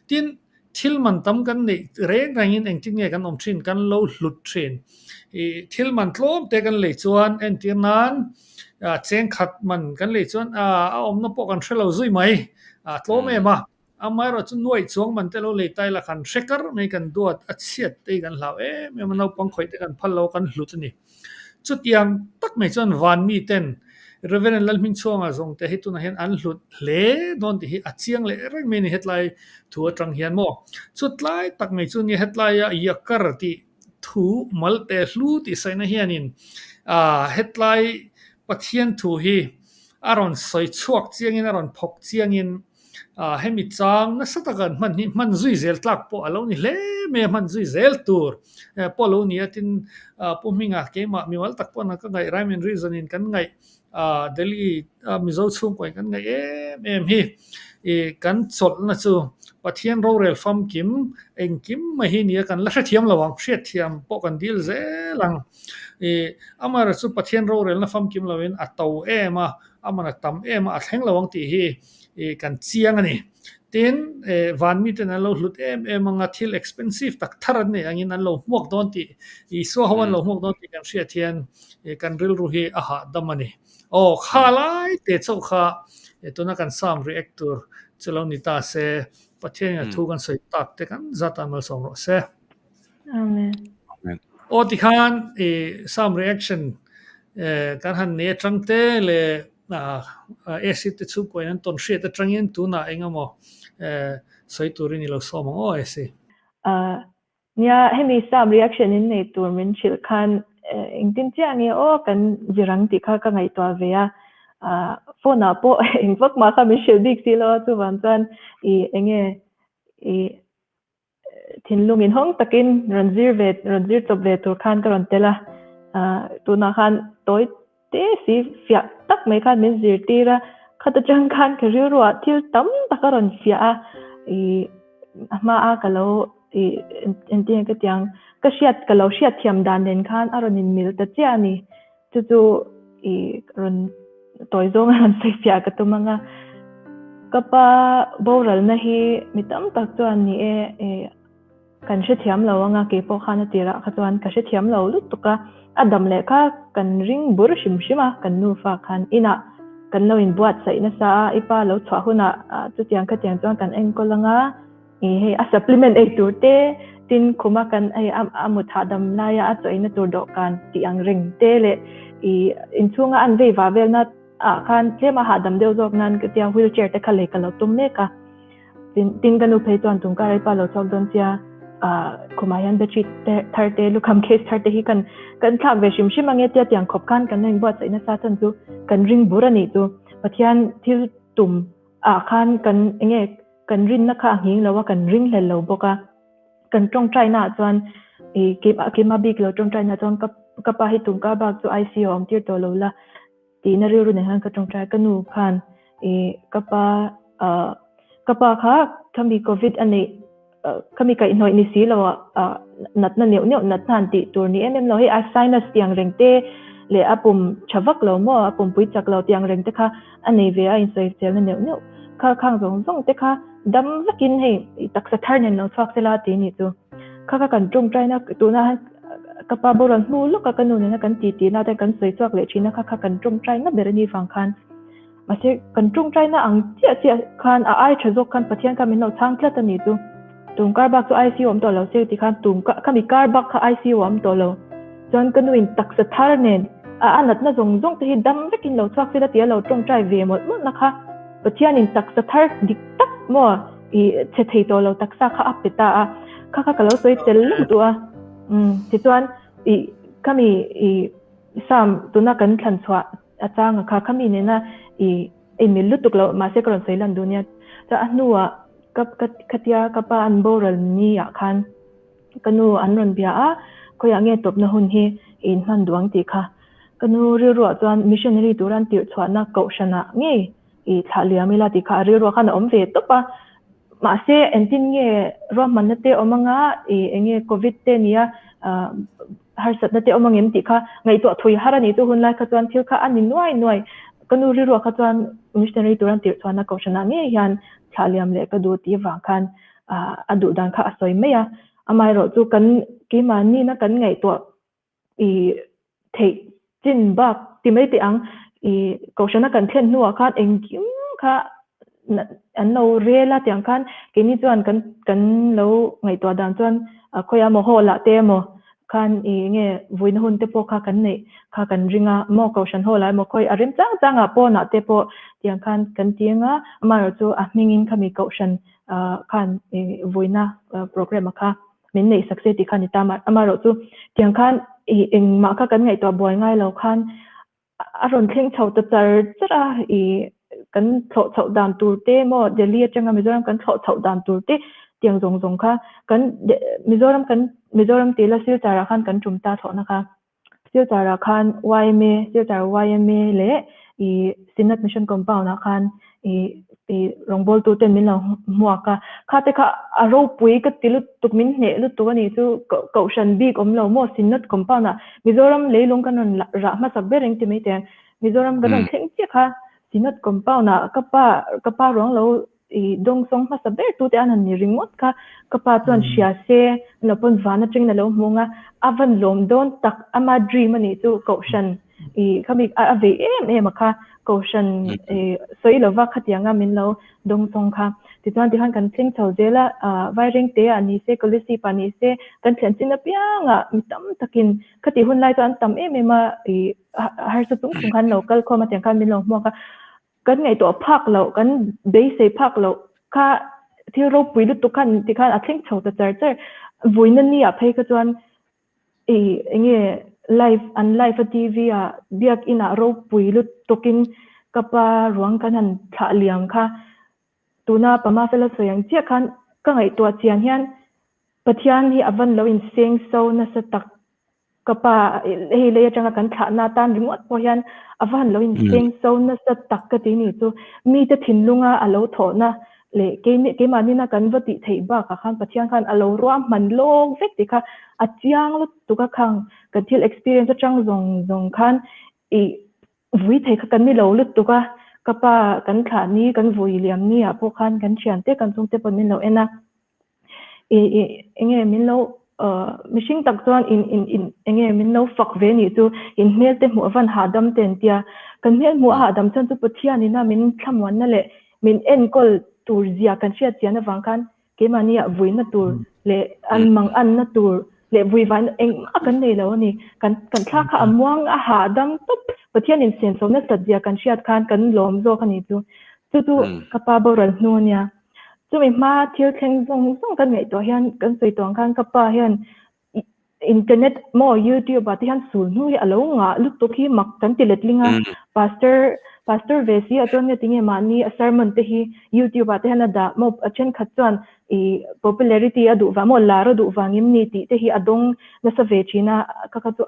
Tin, Thil man tam kan neih reng rengin engtin nge kan awm thin, kan lo hlut thin. I thil man tlawm te kan lei chuan entir nan cheng khat man kan lei chuan a awmna pawh kan hre lo zui mai, a tlawm em a. Amaherawh chu nuaih chuang man te lo lei ta ila kan hre kar mai, kan duat a chhiat te hi kan hlau em em a, naupang khawih te kan phal lo a, kan hlut a ni. Chutiang tak mai chuan van miten Reverend Lalhmingchhuanga zawngte hi tunah hian an hlut hle dawn tih hi a chiang leh reng mai a ni hetlai thu atang hian maw. Chutlai tak mai chu nia hetlaia Yakar tih thu malte hlu tih sawina hianin ah hetlai Pathian thu hi a rawn sawi chhuak chiangin a rawn phawk chiangin Ah, hemi chang nasa taka an hman hi hman zui zel tlak pawh a lo ni hle mai a, hman zui zel tur pawh a lo ni a, tin Pu Hminga keimah mimal tak pawn ka ngaih rhyme and reason in kan ngaih ah Delhi a Mizo chhungkaw in kan ngaih em em hi i kan chawlhna chu Pathian rorel famkim engkim mai hi nia kan la hrethiam lo ang, hriatthiam pawh kan dil zel ang i amaherawhchu Pathian rorelna famkim loin a to em a, a man a tam em a, a thleng lo ang tih hi i kan chiang a ni. Tin, van miten an lo hlut em em anga thil expensive tak thar an nei angin an lo hmuak dawn tih, Isua ho an lo hmuak dawn tih kan hriat hian kan rilru hi a hahdam a ni. Aw, kha lai te chauh kha tuna kan Psalm react tur chu lo ni ta se, Pathianin a thu kan sawi tak te kan zat a malsawm rawh se. Amen. Amen. Aw tikhan i Psalm reaction kan han nei atang te leh AC te chhungkaw an tawn hriat atangin tunah eng emaw sawi turin i lo sawm ang aw AC. Nia hemi Psalm reaction in nei tur min hrilh khan engtin chiah nge aw kan zir ang tih kha ka ngaihtuah ve a. Phone ah pawh eng vak mah kha min hrilh bik si lo a chuvang chuan i enge i thinlung inhawng takin rawn zir ve rawn zir chawp ve tur khan ka rawn tel a ah tunah khan tawi te si fiah tak mai khan min zirtir a khat atang khan ka rilruah thil tam tak a rawn fiah a ih a hmaa ka lo ih engtin nge ka tih ang ka hriat ka lo hriat thiam dan nen khan a rawn inmil ta chiah a ni. Chu chu i rawn tawi zawng a rawn sawi fiah ka tum ang a. Ka pa boralna hi mi tam tak chuan ni e i kan hrethiam lo ang a, kei pawh khan a tirah kha chuan ka hrethiam lo lutuk a. A dam leh kha kan ring bur hrim hrim a, kan nufa khan inah kan lo inbuatsaih nasa a, i pa lo chhuah hunah chutiang khatiang chuan kan enkawl ang a. Ih hei a supplement ei tur te tin khuma kan hei a a mut hahdam laia a chaw eina tur dawhkan tih ang reng te leh ih inchhunga an vei vah velna ah khan tlem a hahdam deuh zawk nan ka tia wheelchair te kha lei ka lo tum mek a tin tin ka nu phei chuan tum kar pa lo chhuak dawn sia ah khumah hian bedsheet te thar te lukham case thar te hi kan kan thlak ve hrim hrim ang e tia tiang khawp khan kan lo inbuatsaih nasa chan chu kan ring bur a nih chu Pathian thil tum ah khan kan enge kan rinna kha a nghing lo a, kan ringhlel lo bawk a. Kan tawngtaina ah chuan ih keimah keimah bik lo tawngtaina chuan ka ka pa hi tumkar bak chu ICU a awm tir tawh lo la tihna rilru nen khan ka tawngtai a. Ka nu khan ih ka pa ah ka pa kha khami covid a neih khami kaihhnawih ni si lo ah natna neuh neuh natna han tih tur ni em em lo hei a sinus tiang reng te leh a pum tha vak lo maw a pumpui chak lo tiang reng te kha a nei ve a insawiselna neuh neuh kha khang zawng zawng te kha dam vekin hei taksa thar nen lo chhuak sela tih ni chu kha kha kan tawngtaina tuna han ka pa boral hnu lawka ka nu nena kan titi na te kan sawi chhuak leh thina kha kha kan tawngtaina ber a ni vang khan Mahse, kan tawngtaina ang chiah chiah khan a ai tha zawk khan Pathian kha min lo chhang tlat a ni chu. Tum kar bak chu ICU awm tawh lo se ti khan tum khami kar bak kha ICU a awm tawh lo. Chuan ka nuin taksa thar nen a a natna zawng zawng te hi dam vekin lo chhuak sela tia lo tawngtai ve mawlh mawlhna kha Pathianin taksa thar dik tak maw i chhe thei tawh lo taksa kha a pe ta a. Kha kha ka lo sawi tel lutuk duh a. Umm tichuan i khami i Psalm tuna kan thlan chhuah A chang a kha khami nena i inmil lutuk loh mahse ka rawn sawi lan duh nia. Chuan a hnuah ka ka khatia ka pa an boral ni ah khan ka nu an rawn bia a, khawiah nge tawpna hun hi i inhman duh ang tih kha. Ka nu rilruah chuan missionary tura an tirh chhuahna kohhranah ngei i thlah liam ila tih kha a rilruah khan a awm ve tawp a. Mahse engtin nge ruahmanna te awm anga i enge covid te nia harsatna te awm angem tih kha ngaihtuah thui har a ni chu hunlai kha chuan thil kha a ni nuai nuai. Ka nu rilruah kha chuan missionary tur an tirh chuan a kohhranah ngei hian thlah liam leh ka duh tih avang khan a duh dan kha a sawi mai a. Amaherawhchu chu kan keimahni na kan ngaihtuah i theih chin bak ti mai teh ang i kohhrana kan thlen hnuah khan engkim kha an lo rel a tiang khan keini chuan kan kan lo ngaihtuah dan chuan khawiah emaw hall ah te emaw khan i enge vuina hun te pawh kha kan neih kha kan ring a maw kohhran hall ah emaw khawi a rem chang chang ah pawnah te pawh tiang khan kan ti ang a amaherawhchu a hmingin khami kohhran khan i vuina programme a kha min neih sak se tih kha a ni ta a, amaherawhchu tiang khan ih engmah kha kan ngaihtuah buai ngai lo khan a rawn thleng chho ta char char a, ih kan thlawh chhoh dan tur te maw Delhi atanga Mizoram kan thlawh chhoh dan tur te tiang zawng zawng kha kan Mizoram kan Mizoram tih la Silchar ah khan kan tum ta thlawhna kha. Silchar ah khan yma, Silchar yma leh ih Synod Mission Compound ah khan ih ih rawngbawltu ten min lo hmuak a, kha te kha a ropui ka ti lutuk min hneh lutuk a nih chu kohhran bik awm lo maw Synod Compound ah Mizoram leilung kan rawn rah hmasak ber engti mai teh ang Mizoram kan rawn thleng chiah kha Synod Compound ah ka pa ka pa ruang lo I dawngsawng hmasa ber tute an han ni ringawt kha ka pa chuan hria se lo pawn van atangin a lo hmu ang a, a van lawm dawn tak ama dream a nih chu kohhran i khami a vei em em a kha kohhran i sawi lova khatianga min lo dawngsawng kha. Tichuan tikhan kan thleng chho zel a, Vairengte ah ni se Kolasib ah ni se kan thlen chin apiangah mi tam takin khatih hun lai chuan an tam em em a i harsa chung chung khan lo kal khawm a tiang khan min lo hmuak a. Kan ngaihtuah phak loh, kan beisei phak loh kha thil ropui lutuk khan tikhan a thleng chho ta char char. Vawiina ni ah phei kha chuan ih eng nge live an live a TV ah biakin ah ropui lutukin ka pa ruang kan han thlah liam kha tuna Pama fela sawi ang chiah khan ka ngaihtuah chian hian Pathian hi a van lo inseng so nasa tak. Ka pa hei lei atanga kan thlahna atan ringawt pawh hian a va han lo inseng so nasa tak ka ti ni chu mite thinlunga a lo thawhna leh keimahni na kan va tih theih bakah khan Pathian khan a lo ruahman lawk vek tih kha a chiang lutuk a khang kan thil experience atang zawng zawng khan ih vui thei kha kan ni lo lutuk a ka pa kan thlah ni kan vui liam ni ah pawh khan kan thiante kan chhungte pawh min lo en a. I i enge min lo mihring tak chuan in in in enge min lo fak ve nih chu in hmel te hmuh avan hahdam te an tia kan hmel hmuh a hahdam chuan chu Pathian ina min thlamuanna leh min enkawl tur zia kan hriat chian avang khan keimahni ah vuina tur leh an mang anna tur leh vui vaina engmah kan nei lo a ni kan kan thla kha a muang a hahdam tawp Pathian in senso nasat zia kan hriat khan kan lawm zawk a ni chu chu chu ka pa boral hnu a nia. Chumi hma thil thleng zawng zawng kan ngaihtuah hian kan sawi tawh ang khan ka pa hian internet maw youtube ah te hian sul hnu hi a lo ngah lutuk hi mak kan ti letling a pastor pastor ve si ah chuan nge tinge mahni a sermon te hi youtube ah te hian a dah maw a thenkhat chuan ih popularity a duh vang maw lar a duh vang em ni tih te hi a dawng nasa ve thin a kha kha chu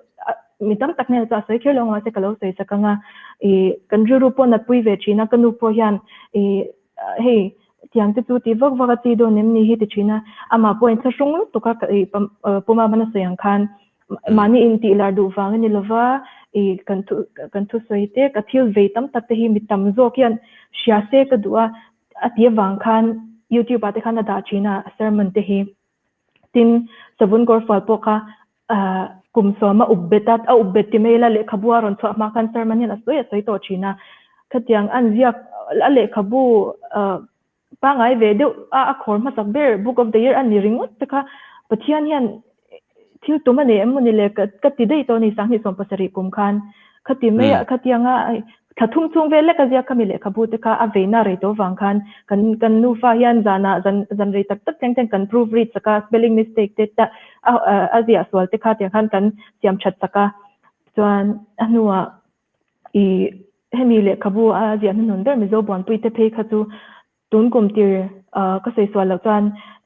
mi tam tak hnenah chuan a sawi kher lo ang mahse ka lo sawi sak ang a ih kan rilru pawh a natpui ve thin a ka nu pawh hian ih hei tiang te chu ti vak vak a chi dawn em ni hi ti thin a, amah pawh in thlahrung lutuk a ih puma hmana sawi ang khan mahni in tih lar duh vang a ni lova ih kan thu kan thusawi te ka thil vei tam tak te hi mi tam zawk hian hria se ka duh a a ti avang khan youtube ah te khan a dah thin a sermon te hi. Tin, savun kawrfual pawh kha kum sawma up bet a, a up bet ti mai ila lehkhabu a rawn chhuah hma khan sermon hian a sawi a sawi tawh thin a. Khatiang an ziak a lehkhabu pangngai ve deuh a a khawr hmasak ber book of the year a ni ringawt te kha Pathian hian thil tum a nei em maw ni le ka ti daih tawh a ni 2017 kum khan. Khati mai a khatianga Thla thum chhung vel lek a ziak khami lehkhabu te kha a veina rei tawh vang khan kan kan nufa hian zanah zan zan rei tak tak thleng thleng kan proof read sak a, spelling mistake te ta a a ziah sual te kha tiang khan kan siam that sak a. Chuan a hnuah ih hemi lehkhabu a ziah hnuhnun ber Mizo Buanpui te phei kha chu Tun kum tir ka sawi sual loh chuan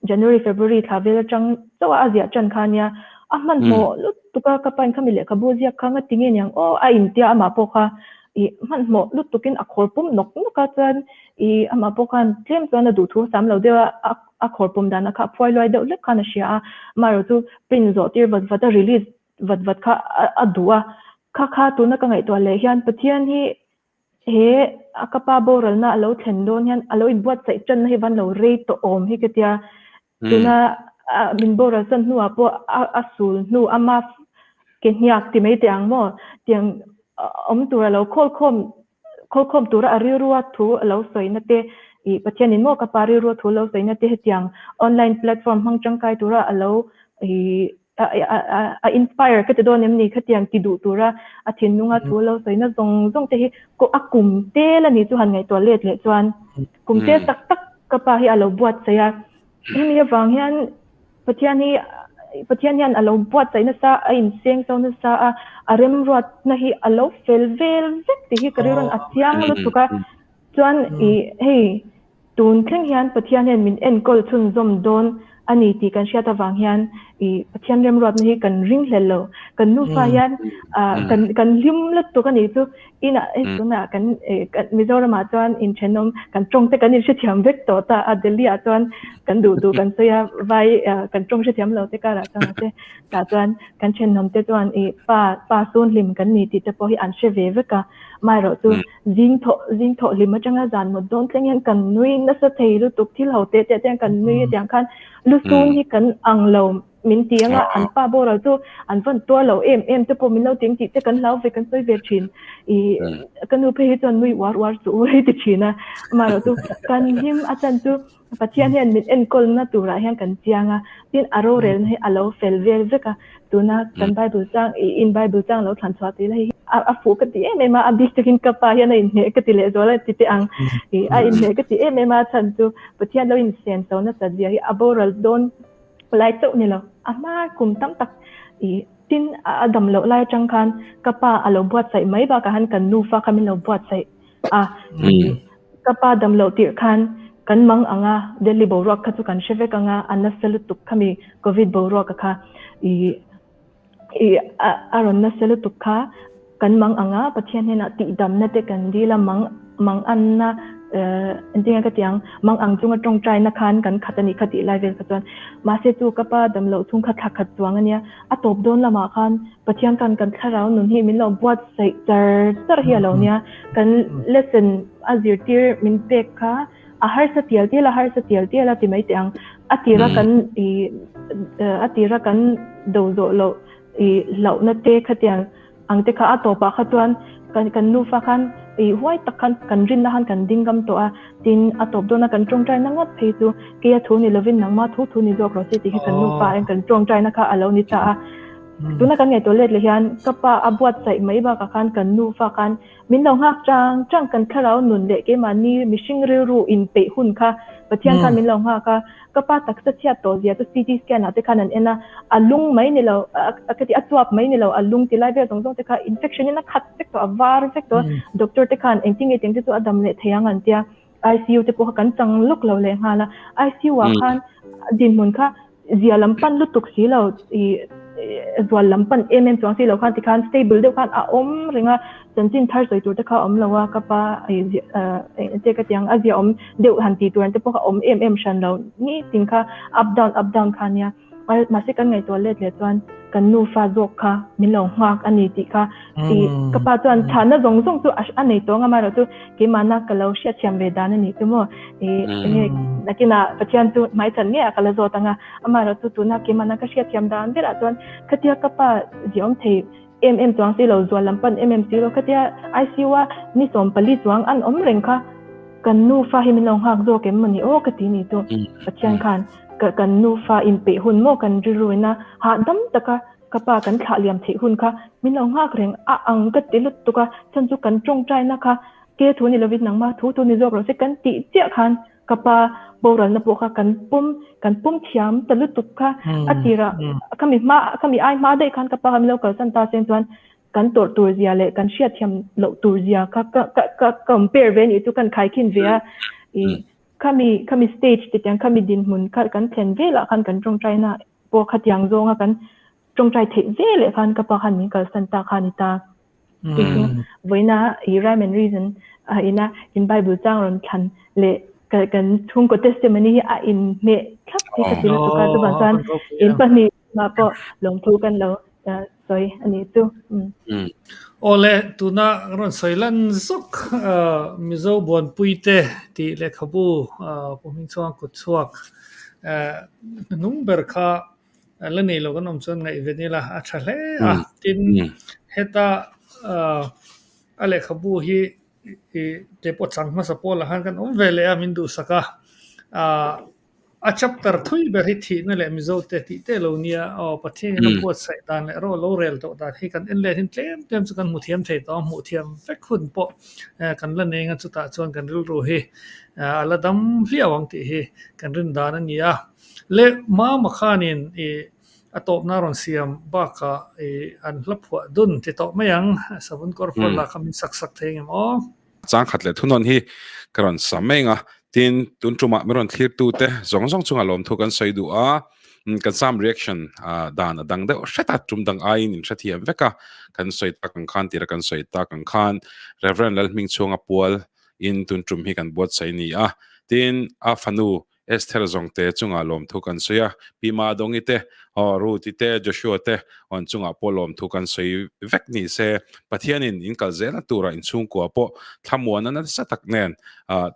January, February thla vel atang chauh a a ziah tan kha ania, a hmanhmawh lutuk a, ka pa in khami lehkhabu ziak kha nga ti nge niang aw a intia amah pawh kha. I hmanhmawh lutukin a khawr pum nawk nawk a, chuan i amah pawh khan tlem chuan a duhthu a sam lo deuh a, a khawr pum dan a kha a phuai luai deuh hlek khan a hria a, amaherawh chu print zawh tir vat vat a release vat vat kha a duh a, kha kha tuna ka ngaihtuah leh hian Pathian hi he a ka pa boralna a lo thlen dawn hian a lo inbuatsaih tanna hi van lo rei tawh awm hi ka tia, Tuna min boral san hnuah pawh a sul hnu ama ke hniak ti mai teh ang maw? Tiang awm tura lo khawlkhawm khawlkhawm tura a rilrua thu a lo sawina te ih Pathianin maw ka pa rilrua thu a lo sawina te hetiang online platform hmang tangkai tura a lo ih a inspire ka ti dawn em ni khatiang ti duh tura a thinlunga thu a lo sawina zawng zawng te hi a kum tel a ni chu han ngaihtuah let leh chuan kum tel tak tak ka pa hi a lo buatsaih a. Hemi avang hian Pathian hi Pathian hian a lo buatsaih nasa a inseng so nasa a, a remruatna hi a lo fel vel vek tih hi ka rilruan a chiang lutuk a. Chuan i hei tun thleng hian Pathian hian min enkawl chhunzawm dawn a ni tih kan hriat avang hian i Pathian remruatna hi kan ringhlel lo. Kan nufa hian kan kan hlim lutuk a nih chu. Inah hei tunah kan Mizoramah chuan inthenawm kan tawng te kan inhrethiam vek tawh ta a, Delhi ah chuan kan duh duh kan sawi a, vai kan tawng hrethiam lo te karah chuan mahse tah chuan kan thenawm te chuan ih pa pa sun hlim kan ni tih te pawh hi an hre ve vek a, amaherawh chu zing thawh zing thawh hlim atanga zan mut dawn thleng hian kan nui nasa thei lutuk thil ho teh teh te hian kan nui a tiang khan lusung hi kan ang lo. Min ti anga an pa boral chu an vawn tuar lo em em te pawh min lo ting tih te kan hlau ve kan sawi ve thin. I ka nu phei hi chuan nui uar uar suh u hei ti thin a. Amaherawh chu kan hlim a chan chu Pathian hian min enkawlna turah hian kan chiang a, tin a rorelna hi a lo fel vel vek a. Tuna kan Bible chang i in Bible chang lo thlan chhuah tih la hei hi a fuh ka ti em em a, a bik takin ka pa hian a inhmeh ka ti lehzual a ti teh ang. I a inhmeh ka ti em em a chhan chu Pathian lo insen so nasat zia hi a boral dawn lai chauh ni lo, a hma kum tam tak i tin a dam loh lai atang khan ka pa a lo buatsaih mai bakah khan kan nufa kha min lo buatsaih a, ka pa dam loh tirh khan kan mang ang a, Delhi boruak kha chu kan hre vek ang a, a nasa lutuk khami Covid boruak a kha i i a rawn nasa lutuk kha kan mang ang a, Pathian hnenah tihdamna te kan dil a, mang mang anna engtin nge ka tih ang, mang ang chunga tawngtaina khan kan khat a nih kha tih lai vel kha chuan mahse chu ka pa damloh chhung kha thla khat chuang a nia, a tawp dawn lamah khan Pathian khan kan thlarau nun hi min lo buatsaih char char hi a lo nia, kan lesson a zirtir min pek kha a harsa tial tial a harsa tial tial a ti mai teh ang a tira kan i a tira kan do zawh loh i hlauhna te khatiang ang te kha a tawpah kha chuan kan kan nufa khan i huai tak khan kan rinna khan kan ding ngam tawh a tin a tawp dawna kan tawngtaina ngawt phei chu keia thu ni lovin nangma thu thu ni zawk rawh se tih hi kan nufa in kan tawngtaina kha a lo ni ta a tuna kan ngaihtuah let leh hian ka pa a buatsaih mai bakah khan kan nufa khan Min lo nghak chang chang kan thlarau nun leh keimahni mihring rilru inpeih hun kha Pathian khan min lo nghak a, ka pa taksa chhiat tawh zia chu CT scan ah te khan an en a, a lung mai ni lo, ka ti a chuap mai ni lo, a lung ti lai vel zawng zawng te kha infection in a khat vek tawh, a var vek tawh a, doctor te khan engtin nge tiang te chu a dam leh thei ang an tia, ICU te pawh kha kan chang lawk lo leh nghal a, ICU ah khan dinhmun kha zia lam pan lutuk si lo i zual lam pan em em chuang si lo khan tikhan stable deuh khan a awm reng a chanchin thar sawi tur te kha awm lo a ka pa te ka tiang a zia awm deuh han ti tur an te pawh kha awm em em hran lo ni tin kha up down up down kha nia mahse kan ngaihtuah let leh chuan kan nufa zawk kha min lo nghak a ni tih kha i ka pa chuan chhana zawng zawng chu a nei tawng a amaherawhchu keimahna ka lo hriatthiam ve dan a nih chu maw i enge nakinah Pathian chu hmaichhan ngei ah ka la zawt ang a amaherawhchu tuna keimahna ka hriatthiam dan berah chuan khatia ka pa ziawm thei em em chuang si lo zual lam pan em em si lo khatia ICU a ni 14 chuang an awm reng kha kan nufa hi min lo nghak zawk em mawni aw ka ti ni chu Pathian khan kan nufa inpeih hun maw kan rilru ina hahdam taka Ka pa kan thlah liam theih hun kha min lo nghak reng a ang ka ti lutuk a, chhan chu kan tawngtaina kha ke thu ni lovin nangmah thu thu ni zawk rawh se kan tih chiah khan ka pa boralna pawh kha kan pawm kan pawm thiam ta lutuk kha a tirah khami hma khami ai hma daih khan ka pa kha min lo kalsan ta sen chuan kan tawrh tur zia leh kan hriatthiam loh tur zia kha ka ka ka compare ve nih chu kan khaikhin ve a i khami khami stage te tiang khami dinhmun kha kan thlen velah khan kan tawngtaina pawh khatiang zawnga kan tawngtai theih ve leh khan ka pa khan min kalsan ta kha a ni ta. Chu chu vawiina i rhyme and reason a ina in Bible chang rawn thlan leh kan chhungkaw testimony hi a inhmeh thlap hi ka ti lutuk a, chuvang chuan in pahnih chungah pawh lawmthu kan lo sawi a nih chu. Awle, tuna rawn sawi lan zawk Mizo Buanpuite tih lehkhabu Pu Hmingchhuanga kut chhuak hnuhnung ber kha la nei lo kan awm chuan ngaihven ila a tha hle a. Tin, heta a lehkhabu hi te pawh chang hmasa pawl ah khan kan awm ve leh a min duhsak a. A chapter thui ber hi thihna leh Mizo te tih te lo nia aw Pathian in a buatsaih dan leh ro lo rel tawh dan hi kan en let hin tlem tlem chu kan hmu thiam thei tawh a, hmuh thiam vek hun pawh kan la nei ang a chutah chuan kan rilru hi a la dam hliau ang tih hi kan rin dan a ni a. Le Mama khanin i a tawpna rawn siam bakah i an hla phuah dun ti tawh mai ang, savun kawr fual lah kha min sak sak thei ngem aw. Chang khat leh thunawn hi ka rawn sa mai ang a, tin tun tumah min rawn thlirtu te zawng zawng chungah lawmthu kan sawi duh a, kan sam reaction dan a dang deuh hret a, tum dang aiin in hrethiam vek a, kan sawi tak ang khan tira kan sawi tak ang khan Reverend Lalhmingchhuanga pual in tun tum hi kan buatsaih a ni a, tin a fanu Esther zawngte chungah lawmthu kan sawi a, Pi Madongi te, aw Ruth-i te, Joshua te awn chungah pawh lawmthu kan sawi vek ni se, Pathianin in kal zelna turah in chhungkua pawh thlamuanna nasa tak nen,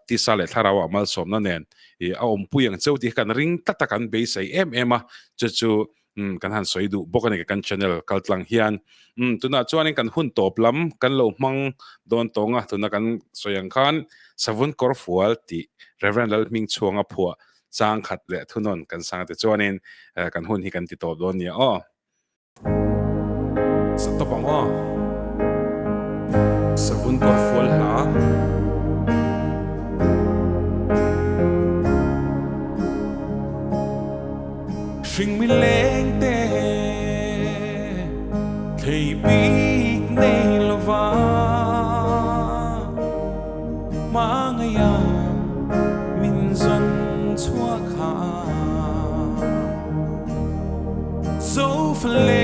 tisa leh thlarauah malsawmna nen i a awmpui ang cheu tih hi kan ring tlat a, kan beisei em em a, chu chu Umm kan han sawi duh bawk a ni kan channel kal tlang hian. Umm tunah chuanin kan hun tawp lam kan lo hmang dawn tawng a, tuna kan sawi ang khan Savun Kawrfual tih Rev. Lalhmingchhuanga phuah chang khat leh thunawn kan sang te chuanin kan hun hi kan ti tawp dawn nia aw. Sa tawp ang aw. Savun Kawrfual hla. Hringmi lengte thei bik nei lova hmangaia min zawn chhuak kha Zofa.